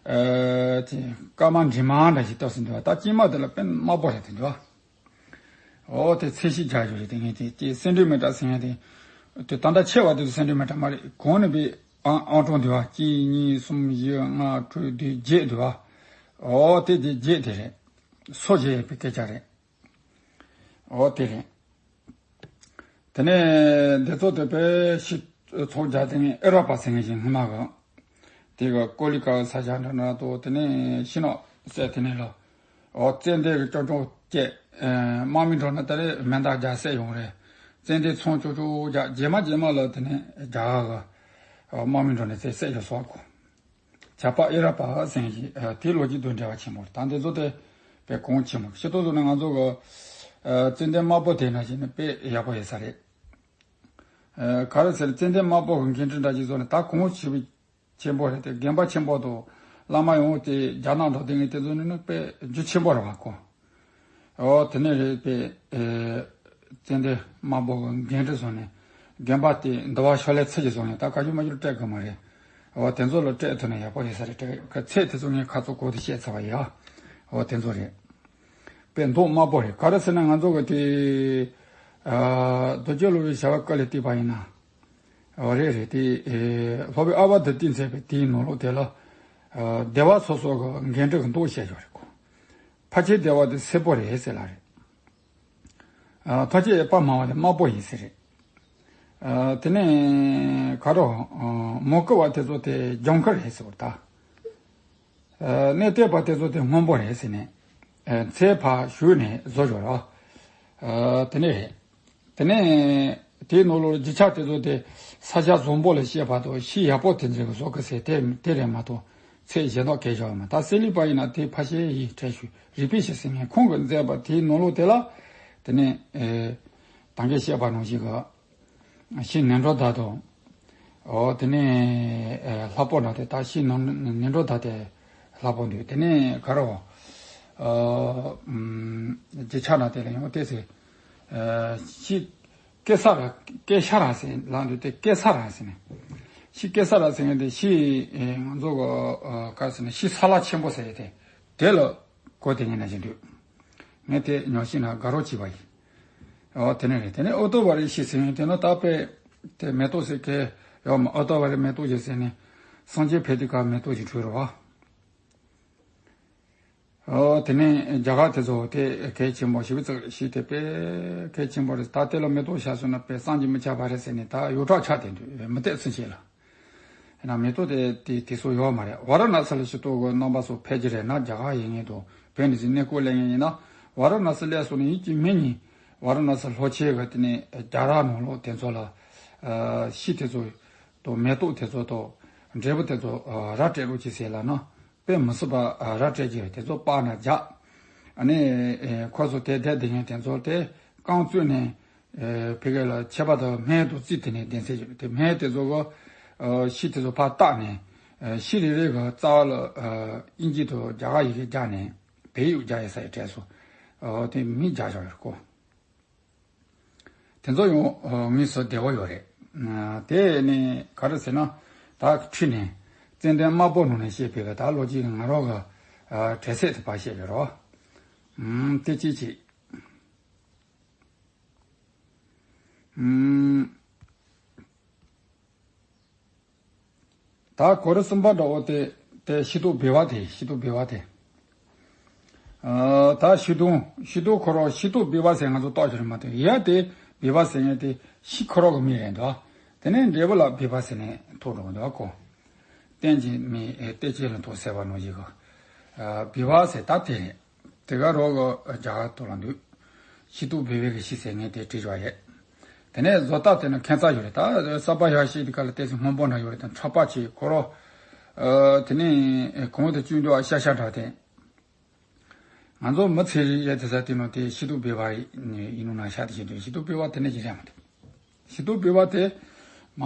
ཨ་ཅིག་སྐར་མ་འབྲི་མ་འདྲ་ཞིག་བཏབ་ཟིན་འདུག་བ། ད་དཀྱིལ་མ་དེ་ལ་དཔེ་དམར་པོ་རེད་དེ་འདུག་བ། ཨོ་དེ་ཚད་གཞི་རྒྱག་རྒྱུ་རེད། དེ་ངས་དེ་དེ་སེན་ཏི་མི་ཊར་ཟེར་ཡ་དེ། དེ་ད་ལྟ་ཆེ་བ་དེ་ཚོ་སེན་ཏི་མི་ཊར་མ་རེད། གོང་ནས་པའི་ཨང་ཨང་གྲངས་དེ་བ་གཅིག་གཉིས་གསུམ་བཞི་ལྔ་དྲུག་བདུན་བརྒྱད་དེ་བ། ཨོ་དེ་དེ་བརྒྱད་དེ་རེད། སོ་བརྒྱད་ཡོད་པའི་སྐད་ཆ་རེད། ཨོ་དེ་རེད། དེ་ནས་འདི་ཚོ་དེ་པའི་ཤི་ཚོགས་རྒྱ་དེ་ནས་ཨེ་རོ་པ་ཟེར་མཁན་ཞིག་སྔོན་མ་གི། དེ་གི་ཀོ་ལི་ཀ་ས་ཆ་འདྲ་འདྲ་དང་དེ་ནས་ཤི་ནོག་ཟེར་དེ་ནས་ལ། ཨོ་ཙན་དན་གྱི་ཅོ་ཅོ་སྐྱེས། དམག་མི་འགྲོ་ན་ད་རེས་མེ་མདའ་རྒྱ་བསད་ཡོང་རེད། ཙན་དན་ཚོང་ཅོ་ཅོ་རྒྱ་རྗེས་མ་རྗེས་མ་ལ་དེ་ནས་རྒྱ་གི་དམག་མི་འགྲོ་ནས་ཙེ་བསད་ཡོང་སོག་གོ། ཇ་པ་ཨེ་ར་པ་ཟེར་ཞིག་དེ་ལོ་རྒྱུས་དང་འབྲེལ་བ་ཆེན་པོ་རེད། ད་འདི་ཚོ་དེ་དཔེ་གོང་ཆེན་པོ་ཤེས་རྟོགས་བཟོ་ནས་ང་ཚོ་གི་ཙན་དན་དམར་པོ་དེ་ན་བཞིན་ནི་དཔེ་ཡག་པོ་ཡོད་ས་རེད། ག་རེ་ཟེར་ཙན་དན་དམར་པོ་གི་འགན་འཁྲི་འདྲ་ཅིག་བཟོ་ནས་ད་གོང་ཆེ་བའི་ཆེན་པོ་རེད་དེ། དགོན་པ་ཆེན་པོ་དང་བླ་མ་ཡོང་དེ་རྒྱ་ནག་འགྲོ་དེ་ངས་དེ་ཚོ་ནི་ནི་དཔེ་རྒྱུ་ཆེན་པོ་རེད་བ་གོ། ཨོ་དེ་ནས་རེད་པས། ཙན་དན་དམར་པོ་གི་འགན་འཁྲི་བཟུང་ནས་དགོན་པ་དེ་འདུལ་བ་ཤོ་ལོ་ཀ་ཚིག་གཅིག་བཟུང་ནས་ད་ག་ཞུ་མ་ཞུ་སྤྲད་དགོས་མ་རེད། ཨོ་དེ་ཚོ་ལ་སྤྲད་ཐུབ་ན་ཡག་པོ་ཡོད་ས་རེད། སྤྲད་གི་ཚད་དེ་ཚོ་ངས་ཁ་ཚོ་གོ་དེ་བཤད་ཚར་བ་ཡིན། ཨོ་དེ་ཚོ་རེད། དཔེ་མདོག་དམར་པོ་རེད། ག་རེ་ཟེར་ན་ང་ཚོ་གི་དེ་རྡོ་རྗེ་སློབ་དཔོན་ཞལ་བ་ཀ་ལ་བལྟས་པ་ཡིན་ན། ཨོ་རེད་རེད། དེ་སློབ་དཔོན་ཨ་བ་དྷ་ཏིས་མཛད་པའི་དེའི་ནང་ལོགས་དེ་ལ་སྡེ་བ་སོ་སོ་གི་འགན་འཁྲི་གི་མདོག་བཤད་ཡོད་རེད་གོ། ཕལ་ཆེར་སྡེ་བ་དེ་སེར་པོ་རེད་ཟེར་ལ་རེད། ཕལ་ཆེར་དཔའ་མང་བ་དེ་དམར་པོ་ཡིན་ཟེར་རེད། དེ་ནས་ག་རོ་མོ་ཀི་བ་དེ་ཚོ་དེ་ལྗང་ཁུ་རེད་ཟེར་བ་ད། གནས་བརྟན་པ་དེ་ཚོ་དེ་སྔོན་པོ་རེད་ཟེར་ནས། ཚེ་ཕར་ཞུས་ནས་བཟོ་བཞག་རོགས། དེ་ནས་རེད། དེ་ནས་དེའི་ནང་ལོགས་ལ་རྗེས་ཆགས་དེ་ཚོ་དེ་ས་ཆ་བཟང་པོ་ལ་བཤད་པ་དང་ཤི་ཡག་པོ་དེ་འཛིན་གི་བཟོ་གི་ཟེར་དེ་དེ་རེད་མ་གཏོགས་ཚེ་གཞན་དག་གས་བཞག་མ། ད་སེ་ལི་པ་ཡིན་ན་དེ་ཕ་ཤེ་ཡི་ཁྲལ་ཞུ་རིག་པའི་ཞི་ཟེར་མཁན་ཁོང་གི་མཛད་པ་དེའི་ནང་ལོགས་དེ་ལ་དེ་ནས་ད་གིན་བཤད་པ་ནང་བཞིན་གི་ཤི་ནེ་འགྲོ་ད་དང་། ཨོ་དེ་ནས་ལྷག་པོ་ན་དེ་ད་ཤི་ནེ་འགྲོ་ད་དེ་ལྷག་པོ་འདུག་དེ་ནས་ག་རོ། རྗེས་ཆགས་ན་དེ་ལ་ཡང་ཏེ་ཟེར། ཤི་ཀེ་ས་ར་ཀེ་ཤ་ར་ཟེར་ལ་འདུག་དེ་ཀེ་ས་ར་ཟེར་ནས། ཤི་ཀེ་ས་ར་ཟེར་ནས་དེ་ཤི་ང་ཚོ་ག་ཟེར་ན་ཤི་ས་ལ་ཆེན་པོ་ཟེར་ཡས་དེ་དེ་ལ་གོ་དེ་ངས་ན་བཞིན་འདུག་ངས་དེ་ཉོ་ཤི་ན་དགའ་རོགས་བྱས་པ་ཡིན། ཨོ་དེ་ནས་རེད། དེ་ནས་ཨོ་ཏོ་བ་རི་ཤི་ཟེར་ཡས་དེ་ནོ་ད་པེ་དེ་མེ་ཏོག་ཟེར་གེ་ཡོད་མ། ཨོ་ཏོ་བ་རི་མེ་ཏོག་ཞིག་ཟེར་ནས་སངས་རྒྱས་ཕེ་དི་ཀ་མེ་ཏོག་ཞིག་བྲོས་རོ་བ། ཨོ་དེ་ནས་རྒྱ་གར་དེ་ཚོ་དེ་གལ་ཆེན་པོ་ཞིག་བརྩི་ཞིག་དེ་དཔེ་གལ་ཆེན་པོ་རེད། ད་དེ་ལ་མེ་ཏོག་བཞག་སོང་ན་དཔེ་བསམ་གྱིས་མི་ཁྱབ་པ་རེད་ཟེར་ནས་ད་ཡོངས་གྲགས་ཆགས་བསྡད་འདུག་མི་བལྟས་ཚུན་ཆད་ལ། ཡིན་ན་མེ་ཏོག་དེ་དེ་དེ་ཚོ་ཡོད་མ་རེད། ཝཱ་ར་ཎ་སི་ལ་ཤི་ཏོག་གི་རྣམ་པ་ཚོ་ཕེབས་ཀྱི་རེད་ན་རྒྱ་གར་ཡིན་ངེས་དང་བོད་ནས་ཅིག་གནས་སྐོར་སླེབས་ངེས་ཡིན་ན་ཝཱ་ར་ཎ་སི་སླེབས་སོང་ནས་ཡིན་གྱི་མིན་གྱི་ཝཱ་ར་ཎ་སི་ལྷོ་ཆེན་གི་དེ་ནས་རྒྱ་ར་ནང་ལོགས་དེ་ཚོ་ལ་ཤི་དེ་ཚོ་དང་མེ་ཏོག་དེ་ཚོ་དང་འབྲས་བུ་དེ་ཚོ་ར་སྤྲད་རོགས་གྱིས་ཟེར་ལ་ན། དཔེ་མི་སྲིད་པ་ར་སྤྲད་ཀྱི་རེད། དེ་ཚོ་པགས་ན་རྒྱག་ཨ་ནི་ཁོ་ཚོ་དེ་བསྡད་བསྡད་མཁན་དེ་ཚོ་དེ་རྐང་བཙུགས་ནས་ཕ་གི་ལ་ཆད་པ་དང་སྨན་དང་རྩིས་དེ་ནས་གདན་སའི་དེ་སྨན་དེ་ཚོ་གི་ཤི་དེ་ཚོ་ཕར་བཏགས་ནས་ཤི་རེ་རེ་གི་རྩ་བ་ལ་དབྱིན་ཇི་དང་རྒྱ་གར་ཡི་གེ་རྒྱག་ནས་བལ་ཡིག་རྒྱག་ཡས་ས་ཡི་གྲས་སུ་དེ་མི་རྒྱག་བཞག་ཡོད་ཀོ། དེ་ཚོ་ཡང་དངོས་སུ་བདེ་བོ་ཡོད་རེད། དེ་ནི་ག་རེ་ཟེར་ན་ད་ཁྲིད་ནས་ཙན་དན་དམར་པོ་ནང་ནས་བཤད་པའི་གི་ད་ལོ་རྒྱུས་ང་རང་གི་གྲས་ཚད་དུ་ཕར་བཤད་པའི་རོ། དེ་ཅི་ཅི། ད་གོ་རེ་གསུམ་པ་འདྲ་བོ་དེ་དེ་ཤི་དུག་བི་བ་དེ་ཤི་དུག་བི་བ་དེ། ད་ཤི་དུག་ཤི་དུག་ཁོ་རོ་ཤི་དུག་བི་བ་ཟེར་ང་ཚོ་ཏོག་ཅིག་རེད་མ་གཏོགས་ཡ་དེ་བི་བ་ཟེར་ངེས་དེ་ཤི་ཁོ་རོ་གི་མི་རེད་འདུག་དེ་ནས་འབྲས་བུ་ལ་བི་བ་ཟེར་ནས་ཐུག་འགྲོ་གི་འདུག་གོ། རྟེན་ཅིང་མི་ཨེ་རྟེན་ཅིང་ལ་ཐུག་ཟེར་བ་ནང་བཞིན་གོ། བི་བ་ཟེར་ད་དེ་རེད། དེ་ག་རོག་གི་རྒྱ་གར་དུ་ལ་འདུག་ཤི་དུག་བི་བའི་གི་ཤི་ཟེར་ངེས་དེ་བྲིས་བཞག་ཡོད། དེ་ནས་བཟོ་ལྟ་དེ་ནི་ཁྱད་མཚར་ཡོད་རེད། ད་ས་པ་ཡ་ཤི་དེ་ག་ལ་ཏོག་ཙམ་སྔོན་པོ་འདྲ་ཡོད་རེད། དེ་ཁྲག་པ་ཆེ་ཁོ་རོ། དེ་ནས་གོང་དུ་བཅུག་འདུག་ཤ་ཤ་འདྲ་དེ། ང་ཚོ་མི་ཚེ་རིང་ཡས་དེ་ས་དེ་ནང་དེ་ཤི་དུག་བི་བ་ཡིན་ནོ་ན་ཤ་དེ་ཤི་དུག་ཤི་དུག་བི་བ་དེ་ནས་ཡིན་རེད་མ་དེ། ཤི་དུག་བི་བ་དེ་མ།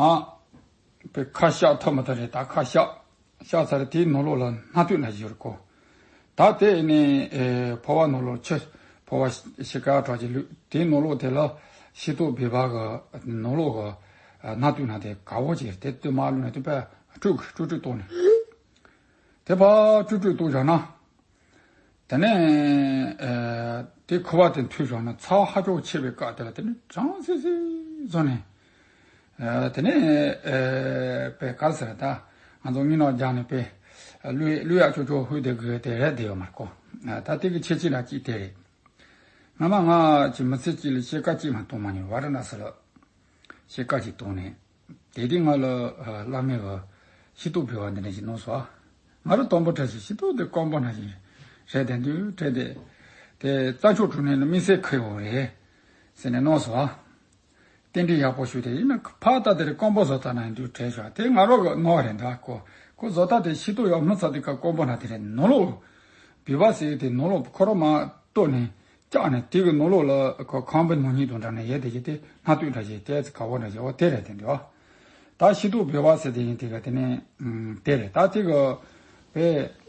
པའི་ཁ་ཤགས་ཐུབ་མི་ཐུབ་རེད། ད་ཁ་ཤགས་ཤགས་ཚར་དེའི་ནང་ལོགས་ལ་སྣ་དུད་ན་ཡོད་གོ། ད་དེ་ནས་ཕོ་བ་ནང་ལོགས་ཆུ་ཕོ་བ་ཤི་ཀ་གྲགས་ཀྱི་ལུས་དེའི་ནང་ལོགས་དེ་ལ་ཤི་དུག་བི་བ་གི་ནང་ལོགས་གི་སྣ་དུད་ན་དེ་ག་བོ་ཅིག་དེ་དུད་མ་ལུས་ན་དེ་པ་དཀྲུག་དཀྲུག་དཀྲུག་གཏོང་ནས་དེ་པ་དཀྲུག་དཀྲུག་གཏོང་བཞག་ན། དེ་ནས་ཨ་དེ་ཁུ་བ་དེ་འཐུས་བཞག་ན་ཚ་བ་ཧ་ཅང་ཆེ་བའི་སྐབས་དེ་ལ་དེ་ནས་གྲང་སིལ་སིལ་བཟོས་ནས། ཨ་དེ་ནས་ཨ་པའི་ག་རེ་ཟེར་ད། ང་ཚོ་དངུལ་ནག་རྒྱག་ནས་པའི་ཨ་གླུ་གླུ་ཡག་ཅོག་ཅོག་ཧུད་དེ་དགོས་དེ་རེད་དེ་ཡོད་མ་རེད་ཀོ། ཨ་ད་དེ་གི་ཁྱད་ཆོས་ལ་གཅིག་དེ་རེད། སྔ་མ་ང་གི་མི་ཚེ་གཅིག་ལ་སྐྱེད་ཀ་གཅིག་མ་གཏོང་མ་མྱོང་། ཝཱ་ར་ཎ་སི་ལ་སྐྱེད་ཀ་གཅིག་བཏང་ནས། དེ་དུས་ང་ལ་ཨ་བླ་མས་གི་ཤིང་ཏོག་བུལ་བ་འདི་འདྲ་ཞིག་གནང་སོང་། ང་རང་དང་པོ་དྲན་སོང་། ཤིང་ཏོག་དེ་སྐམ་པོ་ནང་བཞིན་རེད་དེ་འདུག་དྲན་ཏེ། དེ་རྩྭ་མཆོག་གྲོ་ནས་ནི་དམིགས་བསལ་ཁེལ་ཡོད་རེད་ཟེར་ནས་གནང་སོང་། རྟེན་འབྲེལ་ཡག་པོ་ཞུ་དེ་ཡིན་ན་ཕར་ལྟ་དེར་སྐམ་པོ་བཟོ་ལྟ་ན་ཡིན་དུས་དྲན་བྱུང་། དེ་ང་རང་གི་ནོར་རེད་འདུག་ཁོ་ཁོ་བཟོ་ལྟ་དེ་ཤིང་ཏོག་ཡག་སྣུམ་ཚ་དེ་ཀ་སྐམ་པོ་ན་དེ་རེད། ནོར་ལོག་བུལ་བ་ཟེར་དེ་ནོར་ལོག་ཁོ་རང་མ་གཏོར་ནས་བཅག་ནས་དེ་གི་ནོར་ལོག་ལ་ཁོ་ཁང་པའི་ནང་ཉིད་དང་འདྲ་ནས་ཡལ་དེ་ཞིག་དེ་སྣ་དུད་འདྲ་ཞིག་དེ་ཚེ་ག་བོ་འདྲ་ཞིག་འོ་དེ་རེད་དེ་འདུག་ད་ཤིང་ཏོག་བུལ་བ་ཟེར་དེ་ཡིན་དེ་ག་དེ་ནས་དེ་རེད། ད་དེ་གི་བས་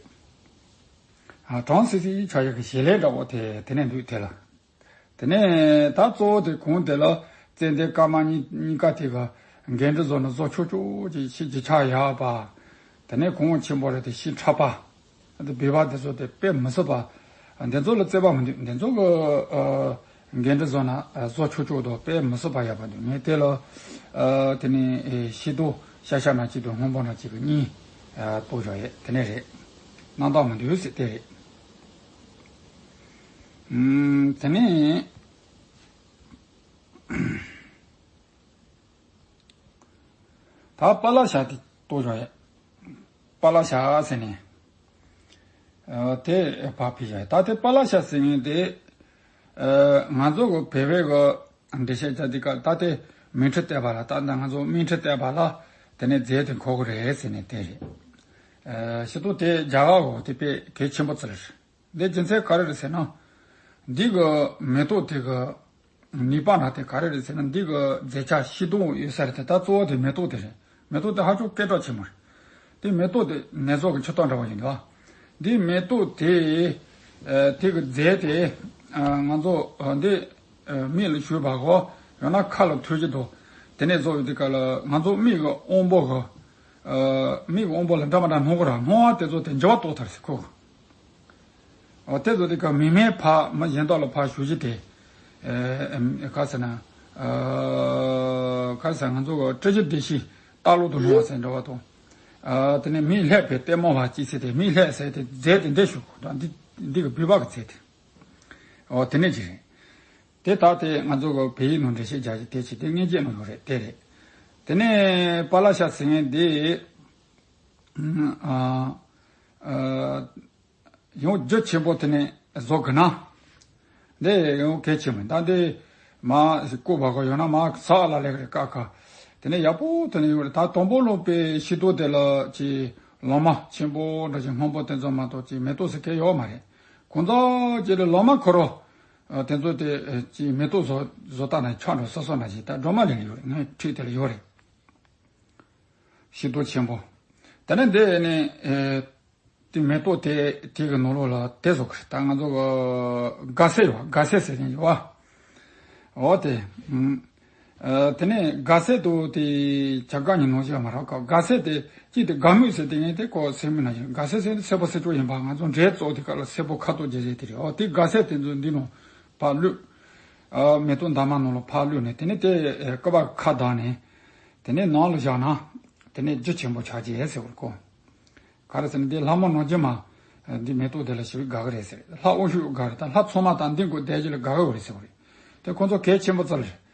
གྲང་སིལ་སིལ་ཆགས་ཡག་གི་ཞལ་ལས་འདྲ་བོ་དེ་དེ་ནས་འདུག་དེ་ལ། དེ་ནས་ད་གཙོ་བོ་དེ་གོང་དེ་ལ་ཙན་དན་སྐར་མ་གཉིས་གཉིས་ཀ་དེ་ག་འགན་འཁྲི་བཟོ་ན་བཟོ་ཆོག་ཆོག་ཅིག་ཤི་རྒྱུ་ཆགས་ཡག་པ། དེ་ནས་གོང་ཆེན་པོ་རེད་དེ་ཤི་ཁྲག་པ། དེ་བུལ་བ་དེ་ཚོ་དེ་དཔེ་མི་སྲིད་པ། འདི་ཚོ་ལ་བརྩེ་བ་མི་འདུག་འདི་ཚོ་གི་ཨ་འགན་འཁྲི་བཟོ་ན་ཨ་བཟོ་ཆོག་ཆོག་དོ་དཔེ་མི་སྲིད་པ་ཡག་པ་འདུག་ངས་དེ་ལ་ཨ་དེ་ནས་ཨེ་ཤིང་ཏོག་ཤ་ཤ་ན་གཅིག་དང་སྔོན་པོ་ན་གཅིག་གི་གཉིས་ཨ་གཏོར་བཞག་ཡས་དེ་ནས་རེད། རྣམ་དག་མི་འདུག་ཟེར་དེ་རེད། ཨུམ། དེ་ནས་ད་པ་ལ་ཤ་དེ་གཏོར་བཞག་ཡས། པ་ལ་ཤ་ཟེར་ནས་ཨ་དེ་ཕར་ཕུལ་བཞག་ཡས། ད་དེ་པ་ལ་ཤ་ཟེར་མཁན་དེ་ཨ་ང་ཚོ་གི་བོད་པའི་གི་འགྲེལ་བཤད་བྱ་དེ་ཀ་ད་དེ་མིག་འཕྲུལ་བལྟས་པ་ལ་ད་ལྟ་ང་ཚོ་མིག་འཕྲུལ་བལྟས་པ་ལ་དེ་ནས་རྫས་དེ་འཁོར་གི་རེད་ཟེར་ནས་དེ་རེད། ཨ་ཤིང་ཏོག་དེ་རྒྱ་གར་འོ་དེ་དཔེ་གལ་ཆེན་པོ་ཙི་རེད། འདི་རྒྱུ་མཚན་ག་རེ་རེད་ཟེར་ན། འདི་གི་མེ་ཏོག་དེ་གི་ནུས་པ་ན་དེ་ག་རེ་རེད་ཟེར་ན། འདི་གི་རྫས་ཆ་ཤིང་ཏོག་ཡོད་ས་རེད་དེ། ད་གཙོ་བོ་དེ་མེ་ཏོག་དེ་རེད། མེ་ཏོག་དེ་ཧ་ཅང་སྐད་གྲགས་ཆེན་པོ་རེད། དེ་མེ་ཏོག་དེ་ནས་བཟོ་གི་ཆུ་ཐོག་འདྲ་བ་ཡིན་འདུག་འདི་མེ་ཏོག་དེ་ཨ་དེ་གི་རྫས་དེ་ཨ་ང་ཚོ་ཨ་འདི་ཨ་མིག་ལ་བྱུག་པ་གོ། ཡང་ན་ཁ་ལ་ཐོད་ཀྱི་འདུག་དེ་ནས་བཟོ་ཡོད་དེ་ག་ལ་ང་ཚོ་མིག་གི་དབང་པོ་གི་ཨ་མིག་གི་དབང་པོ་ལ་འདྲ་མ་འདྲ་སྣང་གི་ར། སྣང་བ་དེ་ཚོ་དེ་འགྱུར་བ་གཏོང་ཐུབ་ཟེར་ཁོ། འོ་དེ་ཚོ་དེ་ག་མིག་སྨན་ཕར་མི་གཞན་དག་ལ་ཕར་ཞུ་རྒྱུ་དེ། ཨེ་ག་ཟེར་ན། ཨ་ག་ཟེར། ང་ཚོ་གི་སྤྲི་ཆུ་ལྡེ་བཤེས་ལྟག་ལུག་ཏུ་སྣང་བ་ཟེར་འདྲ་བ་དང་། ཨ་དེ་ནས་མིག་ལྷས་པའི་ལྟད་མོ་བ་ཅི་ཟེར་དེ། མིག་ལྷས་ཟེར་དེ་རྫས་དེ་འདི་ཞུ་དགོས་དང་འདི་འདི་གི་བུལ་བ་གི་རྫས་དེ། འོ་དེ་ནས་ཅི་རེད། དེ་ད་དེ་ང་ཚོ་གི་བོད་ཡིག་ནང་འགྲེལ་བཤད་རྒྱག་རྒྱུ་དེ་ཅི་དེ་སྔོན་ཆད་ནང་ཡོད་རེད། དེ་རེད། དེ་ནས་པ་ལ་ཤ་ཟེར་མཁན་འདི། ཨ་ཨ། ཡང་རྒྱུ་ཆེན་པོ་དེ་ནས་བཟོ་དགོས་ན། འདི་ཡང་གལ་ཆེན་པོ། ད་འདི་མ་བསྐོལ་བ་གོ། ཡང་ན་མ་ཟ་ལ་ལེགས་རེད་ཀ་ཁ། དེ་ནས་ཡག་པོ་དེ་ནས་ཡོད་རེད། ད་དང་པོ་ལོག་པའི་ཤིང་ཏོག་དེ་ལ་ཅི་ལོ་མ་ཆེན་པོ་འདྲ་ཅིག་སྔོན་པོ་དེ་ཚོ་མ་གཏོགས་ཅི་མེ་ཏོག་ཟེར་མཁན་ཡོད་མ་རེད། གང་ཟག་ཅིག་ལ་ལོ་མ་ཁོ་རང་དེ་ཚོ་དེ་ཅི་མེ་ཏོག་བཟོ་བཟོ་ལྟ་ན་ཆགས་འགྲོ་ས་སོ་ན་ཅི། ད་སྒྲོལ་མ་གླིང་ལ་ཡོད་རེད། ངའི་འཁྲིས་དེ་ལ་ཡོད་རེད། ཤིང་ཏོག་ཆེན་པོ། དེ་ནས་འདི་ནས་ཨེ་དེ་མེ་ཏོག་དེ་དེ་གི་ནང་ལོགས་ལ་དེ་བཟོ་གི་རེད། ད་ང་ཚོ་གི་སྒ་སེ་ཡོད། སྒ་སེ་ཟེར་མཁན་ཡོད་བ། འོ་དེ། ཨུམ། ཨ་དེ་ནས་སྒ་སེ་དུ་དེ་བྱ་དགའ་ཉིན་ནང་བཞིན་མ་རག་ག། སྒ་སེ་དེ་གཅིག་དེ་སྒ་སྨུག་ཟེར་དེ་ཡིན་དེ་ཁོ་སེར་མོ་ན་བཞིན། སྒ་སེ་ཟེར་དེ་སེར་པོ་སེར་ཆོག་ཡིན་པ། ང་ཚོ་འབྲས་བཙོག་དེ་ག་ལ་སེར་པོ་ཁ་དོག་རྒྱས་རྒྱས་དེ་རེད། འོ་དེ་སྒ་སེ་དེ་ཚོ་འདི་ནང་ཕར་བླུགས། ཨ་མེ་ཏོག་འདབ་མ་ནང་ལ་ཕར་བླུགས་ནས་དེ་ནས་དེ་ཨ་སྐུད་པ་ཁ་བརྡབས་ནས། དེ་ནས་ནང་ལ་བཞག་ན། དེ་ནས་རྒྱུ་ཆེན་པོ་ཆགས་ཀྱི་ཡོད་ཟེར་བར་གོ། ག་རེ་ཟེར་ན་འདི་ལྷ་མོ་ནོར་རྒྱུན་མ། འདི་མེ་ཏོག་དེ་ལ་ཞེ་པོ་དགའ་གི་རེད་ཟེར། ལྷ་དབང་ཕྱུག་དགའ་རེད། ད་ལྷ་ཚང་མ་དང་འདི་མགོ་བསྡད་རྒྱུ་ལ་དགའ་གི་རེད་ཟེར་བ་རེད། དེ་ཁོང་ཚོ་གལ་ཆེན་པོ་ཙི་རེད།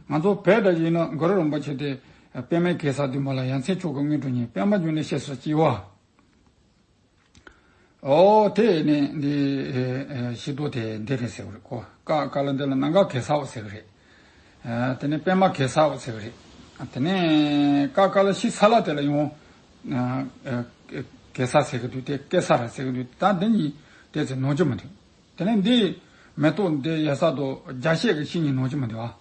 ང་ཚོ་བོད་འདྲ་ཡིན་ན་གུ་རུ་རིན་པོ་ཆེ་དེ་པདྨའི་གེ་སར་བདུན་པོ་ལ་ཡ་མཚན་མཆོག་གི་དངོས་གྲུབ་བརྙེས། པདྨ་འབྱུང་གནས་སྤྱན་རས་གཟིགས་ཀྱི་བ། ཨོ་དེ་ནི་འདི་ཨེ་ཨེ་ཤིང་ཏོག་དེ་འདི་རེད་ཟེར་བ་རེད་གོ། ཀ་ཀ་ལ་འདི་ལ་ནམ་མཁའ་གེ་སར་འོད་ཟེར་གི་རེད། ཨ་དེ་ནས་པདྨ་གེ་སར་འོད་ཟེར་གི་རེད། དེ་ནས་ཀ་ཀ་ལ་ཤིང་ས་ལ་དེ་ལ་ཡང་ཨ་ཨ་གེ་སར་ཟེར་གི་འདུག་དེ་ཀེ་སར་ཟེར་གི་འདུག་ད་འདི་གཉིས་དེ་ཚོ་ནོར་གྱི་མི་འདུག་དེ་ནས་འདི་མེ་ཏོག་འདི་ཡ་ས་དང་རྒྱ་སྐྱེགས་ཀྱི་ཤིང་གཉིས་ནོར་གྱི་མི་འདུག་ཨ།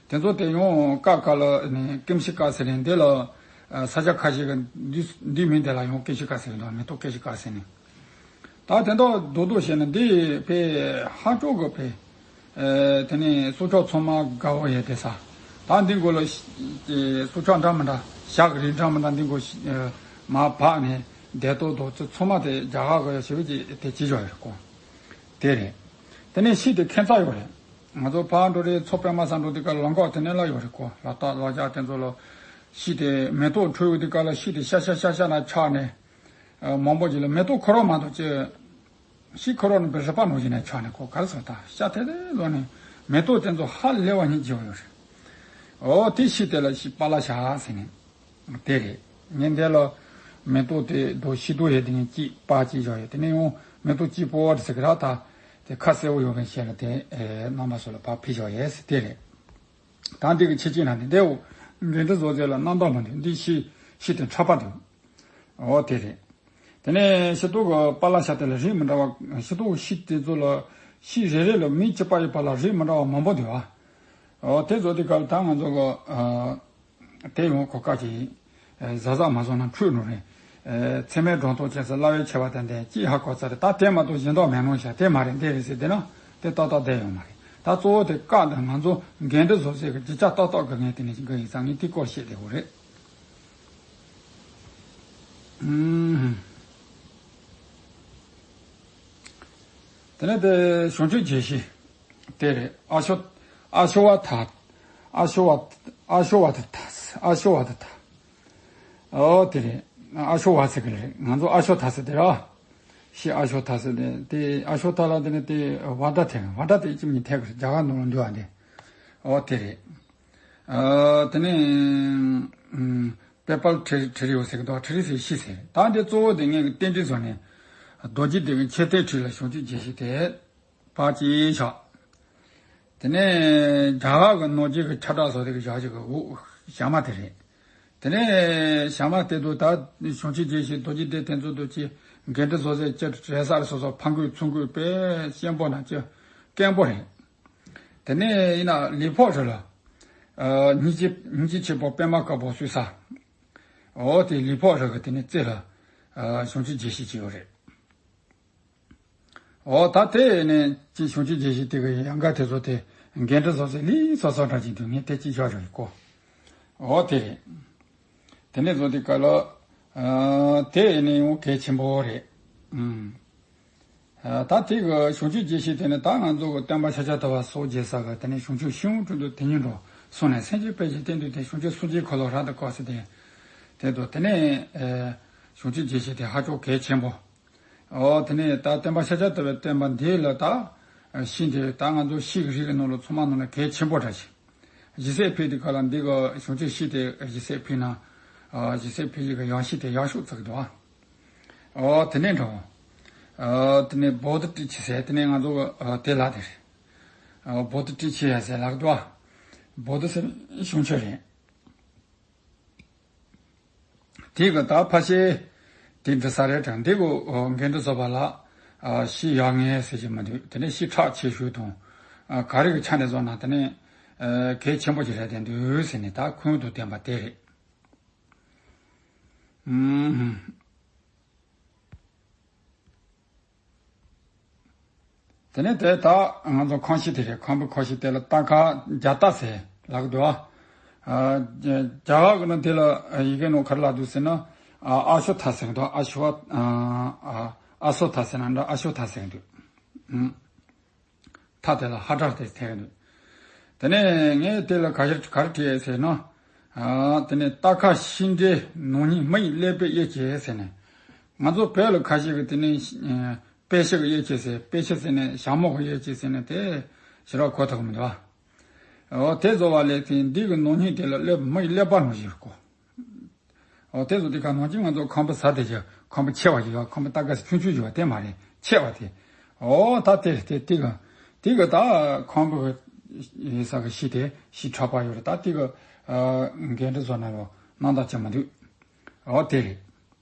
དེ་ཚོ་དེ་ཡང་ཀ་ཀ་ལ་ནི་ཀིམ་ཤི་ཀ་ཟེར་ནས་འདི་ལ་ཨ་ས་ཆ་ཁ་ཤས་ཀྱི་འདི་འདི་མིང་དེ་ལ་ཡང་ཀིམ་ཤི་ཀ་ཟེར་གི་འདུག་མེ་ཏོག་ཀིམ་ཤི་ཀ་ཟེར་ནས། ད་དེ་འདྲ་རྡོག་རྡོག་བྱས་ན་འདི་དཔེ་ཧ་ཅང་གི་དཔེ་ཨ་དེ་ནས་སྲོག་ཆགས་ཚང་མ་དགའ་བོ་ཡོད་དེ་ས། ད་འདི་མགོ་ལ་ཨེ་སྲོག་ཆགས་འདྲ་མི་འདྲ་བྱ་གི་རིགས་འདྲ་མི་འདྲ་འདི་མགོ་ཨ་མར་བབས་ནས་བདེ་ཏོག་ཏོ་ཚོ་ཚང་མ་དེ་རྒྱ་གར་གི་ཞེ་པོ་ཅིག་དེ་བྱེད་ཆོག་ཡོད་གོ། དེ་རེད། དེ་ནས་ཤིང་དེ་ཁྱད་མཚར་ཡོད་རེད། ང་ཚོ་ཕར་འགྲོ་རེད། མཚོ་པདྨ་ས་འགྲོ་དུས་སྐབས་ལ་ལམ་ཁ་དེ་ནས་ལ་ཡོད་རེད་ཀོ། ལ་དྭགས་ལ་རྒྱ་དེ་ཚོ་ལ་ཤིང་དེ་མེ་ཏོག་འཁྲུ་ཡོད་དུས་སྐབས་ལ་ཤིང་དེ་ཤ་ཤ་ཤ་ཤ་ན་ཆགས་ནས། མང་པོ་ཅིག་ལ་མེ་ཏོག་ཁོ་རང་མ་གཏོགས་ཅི། ཤིང་ཁོ་རང་ནི་བི་ཧྲི་པ་ནང་བཞིན་ནས་ཆགས་ནས་ཀོ། ག་རེ་ཟེར་ད་ཤ་དེ་དེ་ལོ་ནས་མེ་ཏོག་དེ་ཚོ་ཧ་ལས་པ་ཉིད་བརྗེ་བ་ཡོད་རེད། འོ་དེ་ཤིང་དེ་ལ་ཤིང་པ་ལ་ཤ་ཟེར་ནས། དེ་རེད། ངས་འདི་ལ་མེ་ཏོག་དེ་རྡོ་ཤིང་རྡོ་ཡས་དེ་ངས་གཅིག་པ་གཅིག་བཞག་ཡོད། དེ་ནས་ཡང་མེ་ཏོག་གཅིག་པོ་བ་དེ་ཟེར་གི་ར། ད་དེ་ཁ་གསལ་བོ་ཡོད་མཁན་ཞིག་ལ་དེ་ཨེ་རྣམ་པ་ཚོ་ལ་ཕར་ཕུལ་བཞག་ཡས་ཟེར་དེ་རེད། ད་འདི་གི་ཁྱད་ཆོས་ན་ནི་འདི་འོ་འགན་འདི་བཟོ་རྩལ་ལ་རྣམ་དག་མ་འདུག། འདི་ཤིང་ཤིང་དེ་ཕྲ་པ་འདུག། འོ་དེ་རེད། དེ་ནས་ཤིང་ཏོག་གི་པ་ལ་ཤ་དེ་ལ་རིགས་མི་འདྲ་བ། ཤིང་ཏོག་གི་ཤིང་དེ་ཚོ་ལ་ཤིང་རེ་རེ་ལ་མིང་གཅིག་པ་ཡོད་པ་ལ་རིགས་མི་འདྲ་བ་མང་པོ་འདུག་ཨ། འོ་དེ་ཚོ་དེ་སྐབས་ད་ང་ཚོ་གི་ཨ་དེ་ཡོང་གོ་སྐབས་ཀྱི་ཨ་གཟབ་གཟབ་མ་བཟོ་ན་འཁྲུལ་འགྲོ་རེད། ཨ་ཚད་མའི་སྒྲོ་འདོགས་བཅད་ས་སླ་བའི་ཆེ་བ་དང་ལྡན་ཅིག་ཧ་གོ་ཚར་རེད། ད་དེ་མ་གཏོགས་གཞན་དག་མེད་ནོ་ཤ་དེ་མ་རེད་འདི་རེད་ཟེར་དེ་ན་དེ་ཏག་ཏག་བསྡད་ཡོང་མ་རེད། ད་གཙོ་བོ་དེ་བཀའ་དང་ང་ཚོ་འགན་འཁྲི་བཟོ་སའི་གི་བརྒྱུད་བྱ་ཏག་ཏག་དགོས་ངེས་དེ་ནས་ཞིག་གི་ཡིན་ཙང་ངས་དེ་སྐོར་བཤད་བསྡད་དགོས་རེད། ཨུམ། དེ་ནས་དེ་བྱང་ཆུབ་རྒྱལ་སྲས་དེ་རེད། ཨ་ཤོ་ཨ་ཤོ་བ་ཐ་ཨ་ཤོ་བ་ཨ་ཤོ་བ་ཐ་ཨ་ཤོ་བ་ཐ་ཐ། ཨོ་དེ་རེད། ཨ་ཤོ་བ་ཟེར་གི་རེད། ང་ཚོ་ཨ་ཤོ་ཐ་ཟེར་དེ་ར། ཤི་ཨ་ཤོ་ཐ་ཟེར་དེ་དེ་ཨ་ཤོ་ཐ་ལ་དེ་ནས་དེ་བ་ད་ཐེ་བ་ད་དེ་ཅི་མི་ཐེ་གི་རྒྱ་གར་ནང་ལ་འདུག་ཨ་དེ། ཨོ་དེ་རེད། ཨ་དེ་ནས་ཨུམ། པེ་པལ་ཁྲི་ཁྲི་རི་ཡོད་ཟེར་གི་འདུག། ཁྲི་རི་ཟེར་ཤི་ཟེར། ད་འདི་གཙོ་བོ་དེ་ངས་གི་རྟེན་འབྲེལ་བཟོ་ནས་རྡོ་རྗེ་གདན་གྱི་མཆོད་རྟེན་ཁྲི་ལ་བྱང་ཆུབ་རྒྱལ་སྲས་དེ་ཕར་ཅིག་བཞག། དེ་ནས་རྒྱ་གར་གི་ནང་རྒྱུད་ཀྱི་ཁྱབ་བསྒྲགས་བཟོ་དེ་གི་བཞག་ཅིག་གི་འོ་ཞྭ་མ་དེ་རེད། དེ་ནས་ཞྭ་མ་དེ་དུ་ད་བྱང་ཆུབ་རྒྱལ་སྲས་རྡོ་རྗེ་གདན་དེ་ཚོ་དུ་ཅི་འགན་འཁྲི་བཟོ་ཟེར་ཅི་རེ་ས་རེ་སོ་སོ་ཕ་འགུལ་ཚུར་འགུལ་དཔེ་ཞན་པོ་ན་ཅི་སྐྱེན་པོ་རེད། དེ་ནས་ཡིན་ན་ལི་ཕོག་རི་ལ། ཨ་སྙིང་རྗེ་སྙིང་རྗེ་ཆེན་པོ་པད་མ་དཀར་པོ་བསུ་ས། འོ་དེ་ལི་ཕོག་རི་གི་དེ་ནས་རྩེ་ལ་ཨ་བྱང་ཆུབ་རྒྱལ་སྲས་ཅིག་ཡོད་རེད། འོ་ད་དེ་ནས་ཅི་བྱང་ཆུབ་རྒྱལ་སྲས་དེ་གི་ཡང་ག་དེ་ཚོ་དེ་འགན་འཁྲི་བཟོ་ཟེར་ལི་སོ་སོ་འདྲ་ཅིག་འདུག། ངས་དེ་ཅི་ཆོག་ཆོག་གི་གོ། འོ་དེ་རེད། དེ་ནས་བཟོ་དེ་ག་ལ། ཨ་དེ་ནས་ཡང་གལ་ཆེན་པོ་རེད། ཨུམ། ཨ་ད་དེ་གི་བྱང་ཆུབ་རྒྱལ་སྲས་དེ་ནི་ད་ང་ཚོ་གི་སྟོན་པ་ཤཱཀྱ་ཐུབ་པ་སོགས་རྗེས་ས་གི་དེ་ནས་བྱང་ཆུབ་ཤིང་དྲུང་དུ་དེ་ཉིད་འགྲོ་གསུངས་ནས་སེམས་ཅན་དཔལ་གྱི་སྟེང་དུ་དེ་བྱང་ཆུབ་སངས་རྒྱས་འཁོར་ལོ་རབ་ཏུ་བསྐོར་ཟེར་དེ། དེ་དུ་དེ་ནས་ཨ་བྱང་ཆུབ་རྒྱལ་སྲས་དེ་ཧ་ཅང་གལ་ཆེན་པོ། འོ་དེ་ནས་ད་སྟོན་པ་ཤཱཀྱ་ཐུབ་པའི་བསྟན་པ་འདི་ལ་ད་ཤིང་དེ་ད་ང་ཚོ་ཤིང་གི་རིགས་ཀྱི་ནང་ལ་ཚང་མ་ནང་ལ་གལ་ཆེན་པོ་འདྲ་ཞིག། ཞི་སའི་ཕུད་དེ་ག་ལ་འདི་གི་བྱང་ཆུབ་ཤིང་དེ་ཞི་སའི་ཕུད་ན། ཨ་ཞི་སའི་ཕུད་ཀྱི་ཡང་ཤིང་དེ་ཡག་ཤོས་བརྩི་གི་འདུག་ཨ། ཨོ་དེ་ནས་འགྲོ། ཨོ་དེ་ནས་བོ་དྷི་ཏྲི་ཆི་ཟེར་དེ་ནས་ང་ཚོ་ཨ་དེ་ལ་དེ་རེད། ཨོ་བོ་དྷི་ཏྲི་ཆི་ཡ་ཟེར་ལག་འདུག་ཨ། བོ་དྷི་ཟེར་བྱང་ཆུབ་རེད། དེ་གི་ད་ཕ་ཤེ་དེ་འདྲི་ས་རེད་དྲན་འདི་གོ་འགན་འདྲི་བཟོ་བ་ལ་ཨ་ཤི་ཡག་ངེས་ཟེར་གྱི་མི་འདུག། དེ་ནས་ཤི་ཁྲག་ཆེ་ཤོས་དང་ཨ་ག་རེ་གི་ཆ་ནས་བཟོ་ན་དེ་ནས་ཨ་གལ་ཆེན་པོ་ཞིག་རེད་དེ་འདུག་ཟེར་ནས་ད་ཁོང་དུ་བསྟན་པ་དེ་རེད། ཨུམ། དེ་ནས་དེ་ད་ང་ཚོ་ཁང་ཤིང་དེ་རེད། ཁང་བུ་ཁང་ཤིང་དེ་ལ་རྟ་ཁ་རྒྱ་རྟ་ཟེར་ལབ་ཀྱི་འདུག་ཨ། རྒྱ་རྒྱ་གར་གྱི་ནང་དེ་ལ་ཡི་གེ་ནང་ག་རེ་ལབ་འདུག་ཟེར་ན་ཨ་ཨ་ཤོ་ཐ་ཟེར་གྱི་འདུག། ཨ་ཤོ་ཨ་ཨ་ཤོ་ཐ་ཟེར་ན་འདྲ། ཨ་ཤོ་ཐ་ཟེར་གྱི་འདུག། ཨུམ། ཐ་དེ་ལ་ཧ་དྲག་དེ་ཐེག་འདུག། དེ་ནས་ངས་དེ་ལ་ག་རེ་ག་རེ་བྲིས་ཟེར་ན། ཨ་དེ་ནས་རྟ་ཁ་ཤིང་འབྲས་ནོར་སྙིང་མི་ཡི་ཀླད་པའི་དབྱེ་གྱིས་ཟེར་ནས། ང་ཚོ་བོད་ལ་ཁ་ཤས་ཀྱིས་དེ་ནས་ཨ་དཔེ་ཤི་གི་དབྱེ་གྱིས་ཟེར། དཔེ་ཤི་ཟེར་ནས་ཞྭ་མོ་གི་དབྱེ་གྱིས་ཟེར་ནས་དེ་ཞེ་དྲག་གོ་ཐུབ་གི་མི་འདུག་ཨ། འོ་དེ་བཟོ་བ་ལས་དེ་འདི་གི་ནོར་སྙིང་དེ་ལ་ཀླད་མི་ཡི་ཀླད་པ་ནང་བཞིན་གོ། འོ་དེ་ཚོ་དེ་ག་ནང་བཞིན་ང་ཚོ་ཁམ་བུ་ཟ་དེ་ཀྱི་ཁམ་བུ་ཆེ་བ་ཞིག་ཡོད། ཁམ་བུ་ཏ་ཀ་སི་ཆུང་ཆུང་ཞིག་ཡོད་དེ་མ་རེད། ཆེ་བ་དེ། འོ་ད་དེ་དེ་དེ་ག་དེ་ག་ད་ཁམ་བུ་ཡིན་ས་གི་ཤི་དེ་ཤི་ཁྲག་པ་ཡོད་རེད། ད་དེ་ག་འགན་འཁྲི་བཟོ་ན་ཡོད་སྣང་དག་ཅི་མ་འདུག། འོ་དེ་རེད།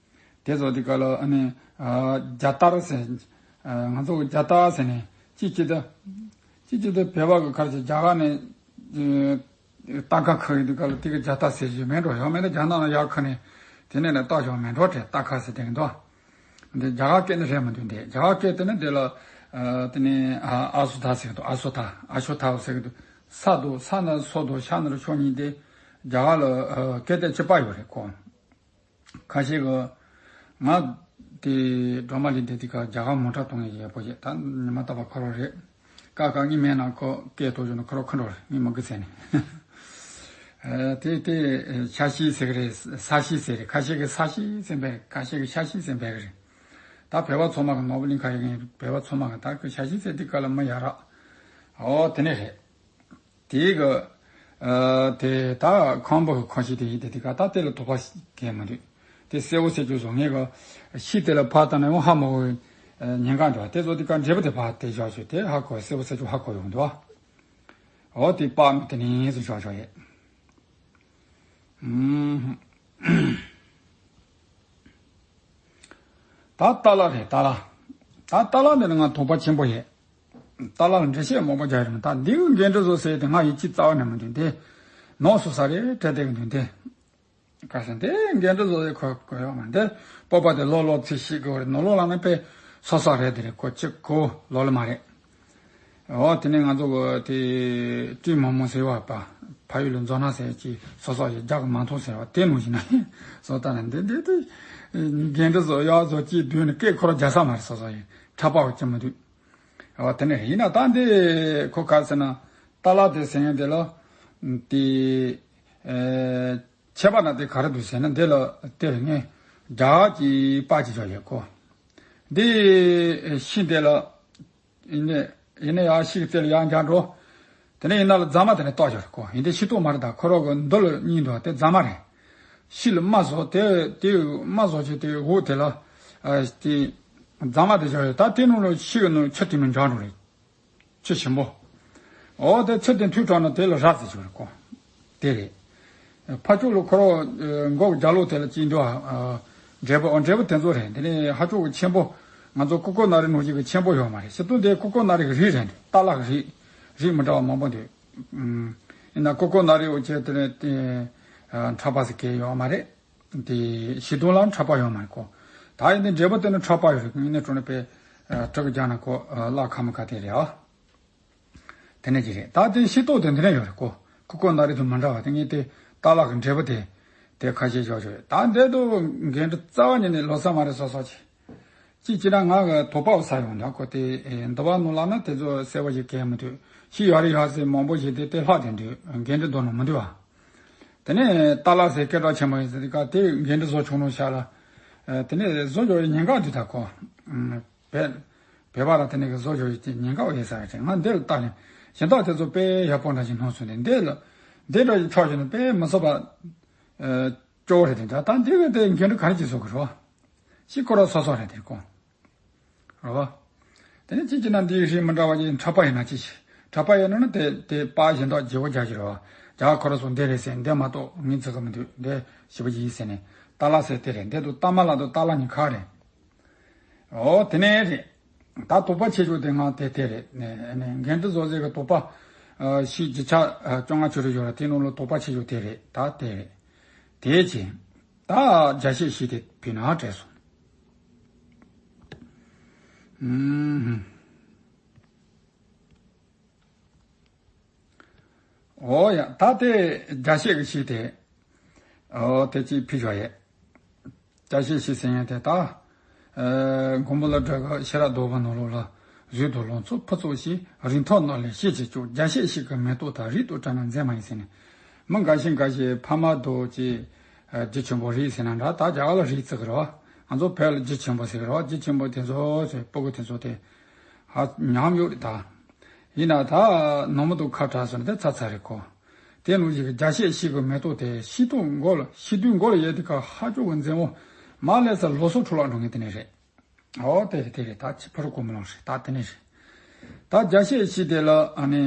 དེ་ཚོ་དེ་ག་ལ་ཨ་ནི་རྒྱ་དར་ཟེར། ང་ཚོ་རྒྱ་དར་ཟེར་ནས་ཅི་ཅི་ད་ཅི་ཅི་ད་བེ་བ་གི་ཁར་ཅི་རྒྱ་གར་ནས། རྟ་ཁ་ཁ་ཡི་དུས་སྐབས་ལ་དེ་ག་རྒྱ་རྟ་ཟེར་ཞིག་མེད་འགྲོ། ཡང་མེད་ན་རྒྱ་ནག་ལ་ཡར་ཁ་ནས་དེ་ནས་ལ་རྟ་ཞོག་མེད་འགྲོ་དྲན། རྟ་ཁ་ཟེར་དེ་ག་འདུག། འདི་རྒྱ་གར་སྐད་ནི་རེད་མ་འདུག། འདི་རྒྱ་གར་སྐད་དེ་ནི་འདི་ལ་དེ་ནས་ཨ་སོ་ཐ་ཟེར་གི་འདུག། ཨ་སོ་ཐ་ཨ་ཤོ་ཐ་ཟེར་གི་འདུག། ས་དོ་ས་ན་སོ་དོ་ཤ་ན་རུ་ཤོ་གཉིས་དེ་རྒྱ་གར་ལ་སྐད་དེ་གཅིག་པ་ཡོད་རེད་ཁོ། ཁ་ཤས་ཀྱིས་ང་ དེ་སྒྲོལ་མ་ལི་དེ་དེ་ག་རྒྱ་གར་མོ་ཊ་གཏོང་ཡས་ཡག་པོ་ཡོད། ད་ཉི་མ་རྟག་པར་ཁོ་རང་རེད། ཀ་ཁ་ངའི་མིང་ནང་ཁོ་སྐད་གཏོང་བྱུང་ན་ཁོ་རང་ཁོ་འགྲོ་རེད། ངས་མ་གི་ཟེར་ནས། ཨ་དེ་དེ་ཤ་ཤི་ཟེར་གི་རེད། ས་ཤི་ཟེར་རེད། ཁ་ཤས་ཀྱིས་ས་ཤི་ཟེར་བས། ཁ་ཤས་ཀྱིས་ཤ་ཤི་ཟེར་བས་གི་རེད། ད་བོད་པ་ཚང་མ་གི་ནོར་བུ་གླིང་ཁ་ཡི་ངའི་བོད་པ་ཚང་མ་གི་ད་ཁོ་ཤ་ཤི་ཟེར་དེ་ག་ལ་མི་ཡ་རག་ཨོ་དེ་ནས་རེད། དེའི་གི་ཨ་དེ་ད་ཁང་པ་གི་ཁང་ཤིང་དེ་ཡིན་དེ་དེ་ག་ད་དེ་ལ་དོགས་པ་གང་ཡང་མི་འདུག་དེ་གསལ་བོ་གསལ་རྒྱུ་བཟོ་ངེས་གི་ཤི་དེ་ལ་ཕར་ལྟ་ན་ཡང་ཧ་མ་གོ་བའི་ཉེན་ཁ་འདུག་དེ་ཚོ་དེ་ག་འབྲས་བུ་དེ་ཕར་དེ་བཞག་ཆོག་དེ་ཧ་གོ་གསལ་བོ་གསལ་རྒྱུ་ཧ་གོ་ཡོང་འདུག་ཨོ་དེ་དཔག་མེད་དེ་ནས་སུ་བཞག་ཆོག་ཡས། ཨུམ། ད་ཏཱ་ལ་རེད། ཏཱ་ལ། ད་ཏཱ་ལ་འདི་ནི་ང་དོགས་པ་ཆེན་པོ་ཡོད། ཏཱ་ལ་ལ་འགྲེལ་བཤད་མང་པོ་རྒྱག་ཡོད་རེད། ད་འདི་གི་འགན་འཁྲི་བཟོ་ཟེར་དེ་ང་ཡིད་ཆེས་རྩ་བ་ནས་མི་འདུག་དེ་ནོར་སོང་ས་རེད་དྲན་བསྡད་ཀྱི་འདུག་དེ་ག་ཟེར་དེ་འགན་འཁྲི་བཟོ་ཟེར་གོ་གོ་ཡོད་མ་རེད། དེ་སྤོབས་པ་དེ་ལོག་ལོག་ཚིག་ཤིག་གི་རེད། ནོར་ལོག་ལ་ནི་དཔེ་སོ་སོ་རེད། དེ་རེད་གོ་གཅིག་གོ་ལོག་ལ་མ་རེད། འོ་དེ་ནས་ང་ཚོ་གི་དེ་སྤྲིན་མང་མོ་ཟེར་བ་པ་ཕ་ཡུལ་ལ་མཛོ་སྣ་ཟེར་གྱི་སོ་སོ་ཡི་རྒྱག་གི་མ་མཐོང་ཟེར་བ་དེ་ནང་བཞིན་ན་སོ་ལྟ་ན་འདི་འདི་དེ་འགན་འཁྲི་བཟོ་ཡག་བཟོ་ཅི་དུས་ནི་སྐད་ཁོ་ར་རྒྱག་ས་མ་རེད། སོ་སོ་ཡི་འཁྲབ་པ་བ་ཅི་མི་འདུག་འོ་དེ་ནས་ཡིན་ན་ད་འདི་ཁོ་ག་ཟེར་ན་ཏཱ་ལ་དེ་ཟེར་ཡང་དེ་ལ་དེ་ཨེ་ཁྱད་པར་ན་དེ་ག་རེ་འདུག་ཟེར་ན་འདི་ལ་དེ་ངས་རྒྱ་གི་པ་ཅི་བྱ་ཡོད་གོ། འདི་ཤི་འདི་ལ། ཡིན་ནའི་ཡིན་ནའི་ཡང་ཤི་གི་རྩེ་ལ་ཡང་འགྱངས་འགྲོ། དེ་ནས་ཡིན་ན་ལ་རྫ་མ་དེ་ནས་གཏོར་བཞག་གོ། ཡིན་དེ་ཤི་ཏོག་མ་རེད། ད་ཁོ་རོག་གི་མདུན་ལ་གཉིས་འདུག་དེ་རྫ་མ་རེད། ཤི་ལ་རྨ་བཟོ་དེ་དེ་རྨ་བཟོ་ཆེ་དེ་འོག་དེ་ལ་ཨ་དེ་རྫ་མ་དེ་བཞག་ཡོད། ད་དེ་ནང་ལ་ཤི་གི་ནང་ཆུ་དེ་ནང་འགྱངས་འགྲོ་རེད། ཆུ་ཞིམ་པོ། འོ་དེ་ཆུ་དེ་འཐུང་དྲགས་ན་དེ་ལ་རག་ཟེར་ཞིག་རེད་གོ། དེ་རེད། ཕ་ཕྱོགས་ལ་ཁོ་རོ་མགོ་གི་རྒྱ་ལོ་དེ་ལ་ཅིག་འདུག་ཨ། འབྲས་བུ་འབྲས་བུ་དེ་ཚོ་རེད། དེ་ནས་ཧ་ཕྱོགས་ཀྱི་ཆེན་པོ། ང་ཚོ་ཀུ་ཀོ་ན་རི་ནང་བཞིན་གྱི་ཆེན་པོ་ཡོད་མ་རེད། ཤི་ཏུ་དེ་ཀུ་ཀོ་ན་རི་གི་རིགས་རེད། ཏཱ་ལ་གི་རིགས་རིགས་མི་འདྲ་བ་མང་པོ་འདུག་ཡིན་ན་ཀུ་ཀོ་ན་རི་འོ་ཅེ་དེ་ནས་དེ་འཁྲབ་པ་ཟེར་མཁན་ཡོད་མ་རེད། དེ་ཤི་ཏུ་ལ་འཁྲབ་པ་ཡོད་མ་རེད་གོ། ད་ཡིན་དེ་འབྲས་བུ་དེ་ནི་འཁྲབ་པ་ཡོད་རེད། ཡིན་ནའི་གྲོ་ནས་པའི་དྲུག་གི་རྒྱ་ན་གོ་བརླག་ཁ་མི་ཁ་དེ་རེད་ཨ། དེ་ནས་ཅི་རེད། ད་དེ་ཤི་ཏོག་དེ་འདི་ནས་ཡོད་རེད་གོ། ཁུ་ཁོ་ན་རི་དུ་མ་འདྲ་བ་དེ་ངས་དེ་ཏཱ་ལ་གི་འབྲས་བུ་དེ་དེ་ཁ་ཤས་ཞོག་ཞོག་ད་འདི་དུ་འགན་འཁྲི་རྩ་བ་ཉིད་ནས་ལོ་ས་མ་རེད། སོ་སོ་ཅི་ཅི་ཅི་ན་ང་གི་དོགས་པ་བ་ས་ཡོང་འདྲ་གོ། དེ་འདི་བ་ནུ་ལ་ན་དེ་ཚོ་གསལ་བ་ཞིག་གས་མི་འདུག་ཤི་ཡོད་རེད་ཡོད་ཟེར་མང་པོ་ཞིག་དེ་དེ་ལྷག་དེ་འདུག་འགན་འཁྲི་འདོན་ནོ་མི་འདུག་བ། དེ་ནས་ཏཱ་ལ་ཟེར་སྐད་གྲགས་ཆེན་པོ་ཡིན་ཟེར་དེ་ག་དེ་འགན་འཁྲི་བཟོ་ཆོག་ནོ་ཤ་ལ། དེ་ནས་བཟོ་ཆོག་ཡི་ཉེན་ཁ་འདུག་ད་གོ། བེ། བེ་བ་ར་དེ་ནས་གི་བཟོ་བྱོས་ཀྱི་ཉེན་ཁ་འོ་ཡེ་ས་རེད། ང་འདིར་ལྟ་ནས་གཞན་དག་དེ་ཚོ་དཔེ་ཡག་པོ་འདྲ་ཞིག་སྣང་སོང་སྟེ་འདི་ལ་འདི་འདྲ་ཞིག་ཆོག་ཞིག་ནི་དཔེ་མི་སོག་པ་སྐྱོ་བོ་རེད། དེ་འདྲ་ད་འདི་གི་དེ་འགན་འཁྲི་ག་རེ་ཅིག་བཟོ་གི་རོ། ཤི་ཁོ་ར་སོ་སོ་རེད་དེ་གོ། རོ། དེ་ནས་ཅི་ཅི་ན་འདི་ཧྲི་མི་འདྲ་བ་ཅིག་འཁྲབ་པ་ཡིན་ན་ཅི་ཞིག་འཁྲབ་པ་ཡིན་ན་ནི་དེ་དེ་པ་གཞན་དག་བརྗེ་བོ་རྒྱག་གི་རོ། རྒྱ་ཁོ་ར་སོ་འདི་རེད་ཟེར་འདི་མ་གཏོགས་ངས་ཚིག་གི་མི་འདུག་འདི་ཞི་བ་ཡིན་ཟེར་ནས་ཏཱ་ལ་ཟེར་དེ་རེད། འདི་དུ་ཏཱ་མ་ལ་དུ་ཏཱ་ལ་གཉིས་ཁ་རེད། ཨོ་དེ་ནས་རེད། ད་དོགས་པ་ཆེ་ཤོས་དེ་ང་དེ་དེ་རེད། ནས་ནས་འགན་འཁྲི་བཟོ་ཟེར་གི་དོགས་པ། ཨ་ཤི་བརྒྱ་ཆ་ཨ་བཅོ་ལྔ་བཅུ་རེ་ཡོད་ར། དེ་ནང་ལ་དོགས་པ་ཆེ་ཤོས་དེ་རེད། ད་དེ་རེད། དེ་ཅི། ད་རྒྱ་བཤད་ཤི་དེ་བུད་ན་བྲལ་སོང་། ཨུམ། ཨོ་ཡ་ད་དེ་རྒྱ་བཤད་ཀྱི་ཤི་དེ། ཨོ་དེ་ཅི་ཕི་ཞོ་ཡེ། ཅ་ཤེས་ཤེས་ཟེར་ཡང་དེ་ལྟ། ཨ་མགོན་པོ་ལ་བྲག་གི་ཤེས་རབ་རྡོ་བ་ནོར་ལོ་ལ། རིགས་དང་ལོངས་སྤྱོད་ཕུན་ཚོགས་ཤིང་། རིགས་མཐོ་རྣམས་ལས་ཤེས་བྱེད་སྐྱོ། རྒྱ་ཤེས་ཤིག་གི་མེ་ཏོག་དང་། རིགས་དང་བྲལ་ན་མཛེས་མ་ཡིན་ཟེར་ནས། མི་འགའ་ཞིག་འགའ་ཞིག་ཕ་མ་དང་ཅི། རྒྱུ་ཆེན་པོ་རིགས་ཟེར་ན་འདྲ། ད་རྒྱ་གར་ལ་རིགས་བརྩི་གི་རེད་བ། ང་ཚོ་བོད་ལ་རྒྱུ་ཆེན་པོ་ཟེར་གི་རེད་བ། རྒྱུ་ཆེན་པོ་དེ་ཚོ་ཟེར་སྤུ་གུ་དེ་ཚོ་དེ། ཧ་ཉམས་ཡོད་རེད་ད། ཡིན་ན་ད་ནོར་མོ་དང་ཁ་བྲལ་སོང་ནས་དེ་ཚར་ཚར་རེད་གོ། དེ་ནང་བཞིན་གྱི་རྒྱ་ཤེས་ཤིག་གི་མེ་ཏོག་དེ་ཤི་དུས་མགོ་ལ་ཤི་དུས་མགོ་ལ་ཡལ་དུས་ཀ་ཧ་ཅོ་གི་མཛེས་མོ། མ་ལས་ས་ལོ་སོ་འཕྲོ་བརླག་འགྲོ་ངེས་དེ་ནས་རེད། ཨོ་དེ་རེད་དེ་རེད། ད་ཕྱི་ཕ་རུ་གོ་མི་ལོང་རེད། ད་དེ་ནས་རེད། ད་རྒྱ་ཤེས་ཤིག་དེ་ལ་ཨ་ནི་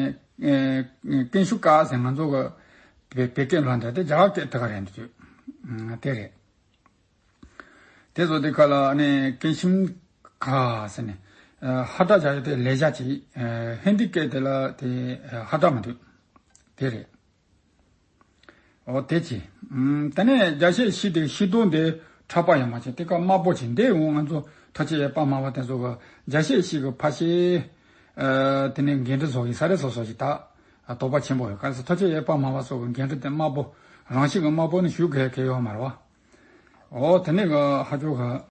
ཀན་ཤུ་ཀ་ཟེར་ང་ཚོ་གི་བེ་བེ་ཀན་ལ་འདྲ་དེ་རྒྱ་གར་སྐད་དེ་ག་རེད་འདུག་དེ་རེད། དེ་ཚོ་དེ་ག་ལ་ནི་ཀན་ཤིམ་ཁ་ཟེར་ནས་ཧ་ཏ་བྱ་ཡོད་དེ་ལས་བྱ་གྱིས་ཧིན་དི་སྐད་དེ་ལ་དེ་ཧ་ཏ་མི་འདུག་དེ་རེད། ཨོ་དེ་ཅི། དེ་ནས་རྒྱ་ཤེས་ཤིག་དེ་ཤི་དོན་དེ་འཁྲབ་པ་ཡང་མ་བྱས་དེ་ཀ་དམར་པོ་ཅིག་འདས་འོང་། ང་ཚོ་ཐ་ཆད་ཡས་པ་མ་བ་དེ་ཚོ་གི་རྒྱ་ཤེས་ཤིག་གི་ཕ་ཤེས། དེ་ནས་འགན་འཁྲི་བཟོ་གི་ས་རེ་སོ་སོ་ཞིག་ད་དོགས་པ་ཆེན་པོ་ཡོད། ག་རེ་ཟེར་ཐ་ཆད་ཡས་པ་མ་བ་སོགས་གི་འགན་འཁྲི་དེ་དམར་པོ་རང་ཤི་གི་དམར་པོ་ནི་ཞུ་གི་གལ་ཡོད་མ་རེད་བ། ཨོ་དེ་ནས་གི་ཧ་ཅོ་གི་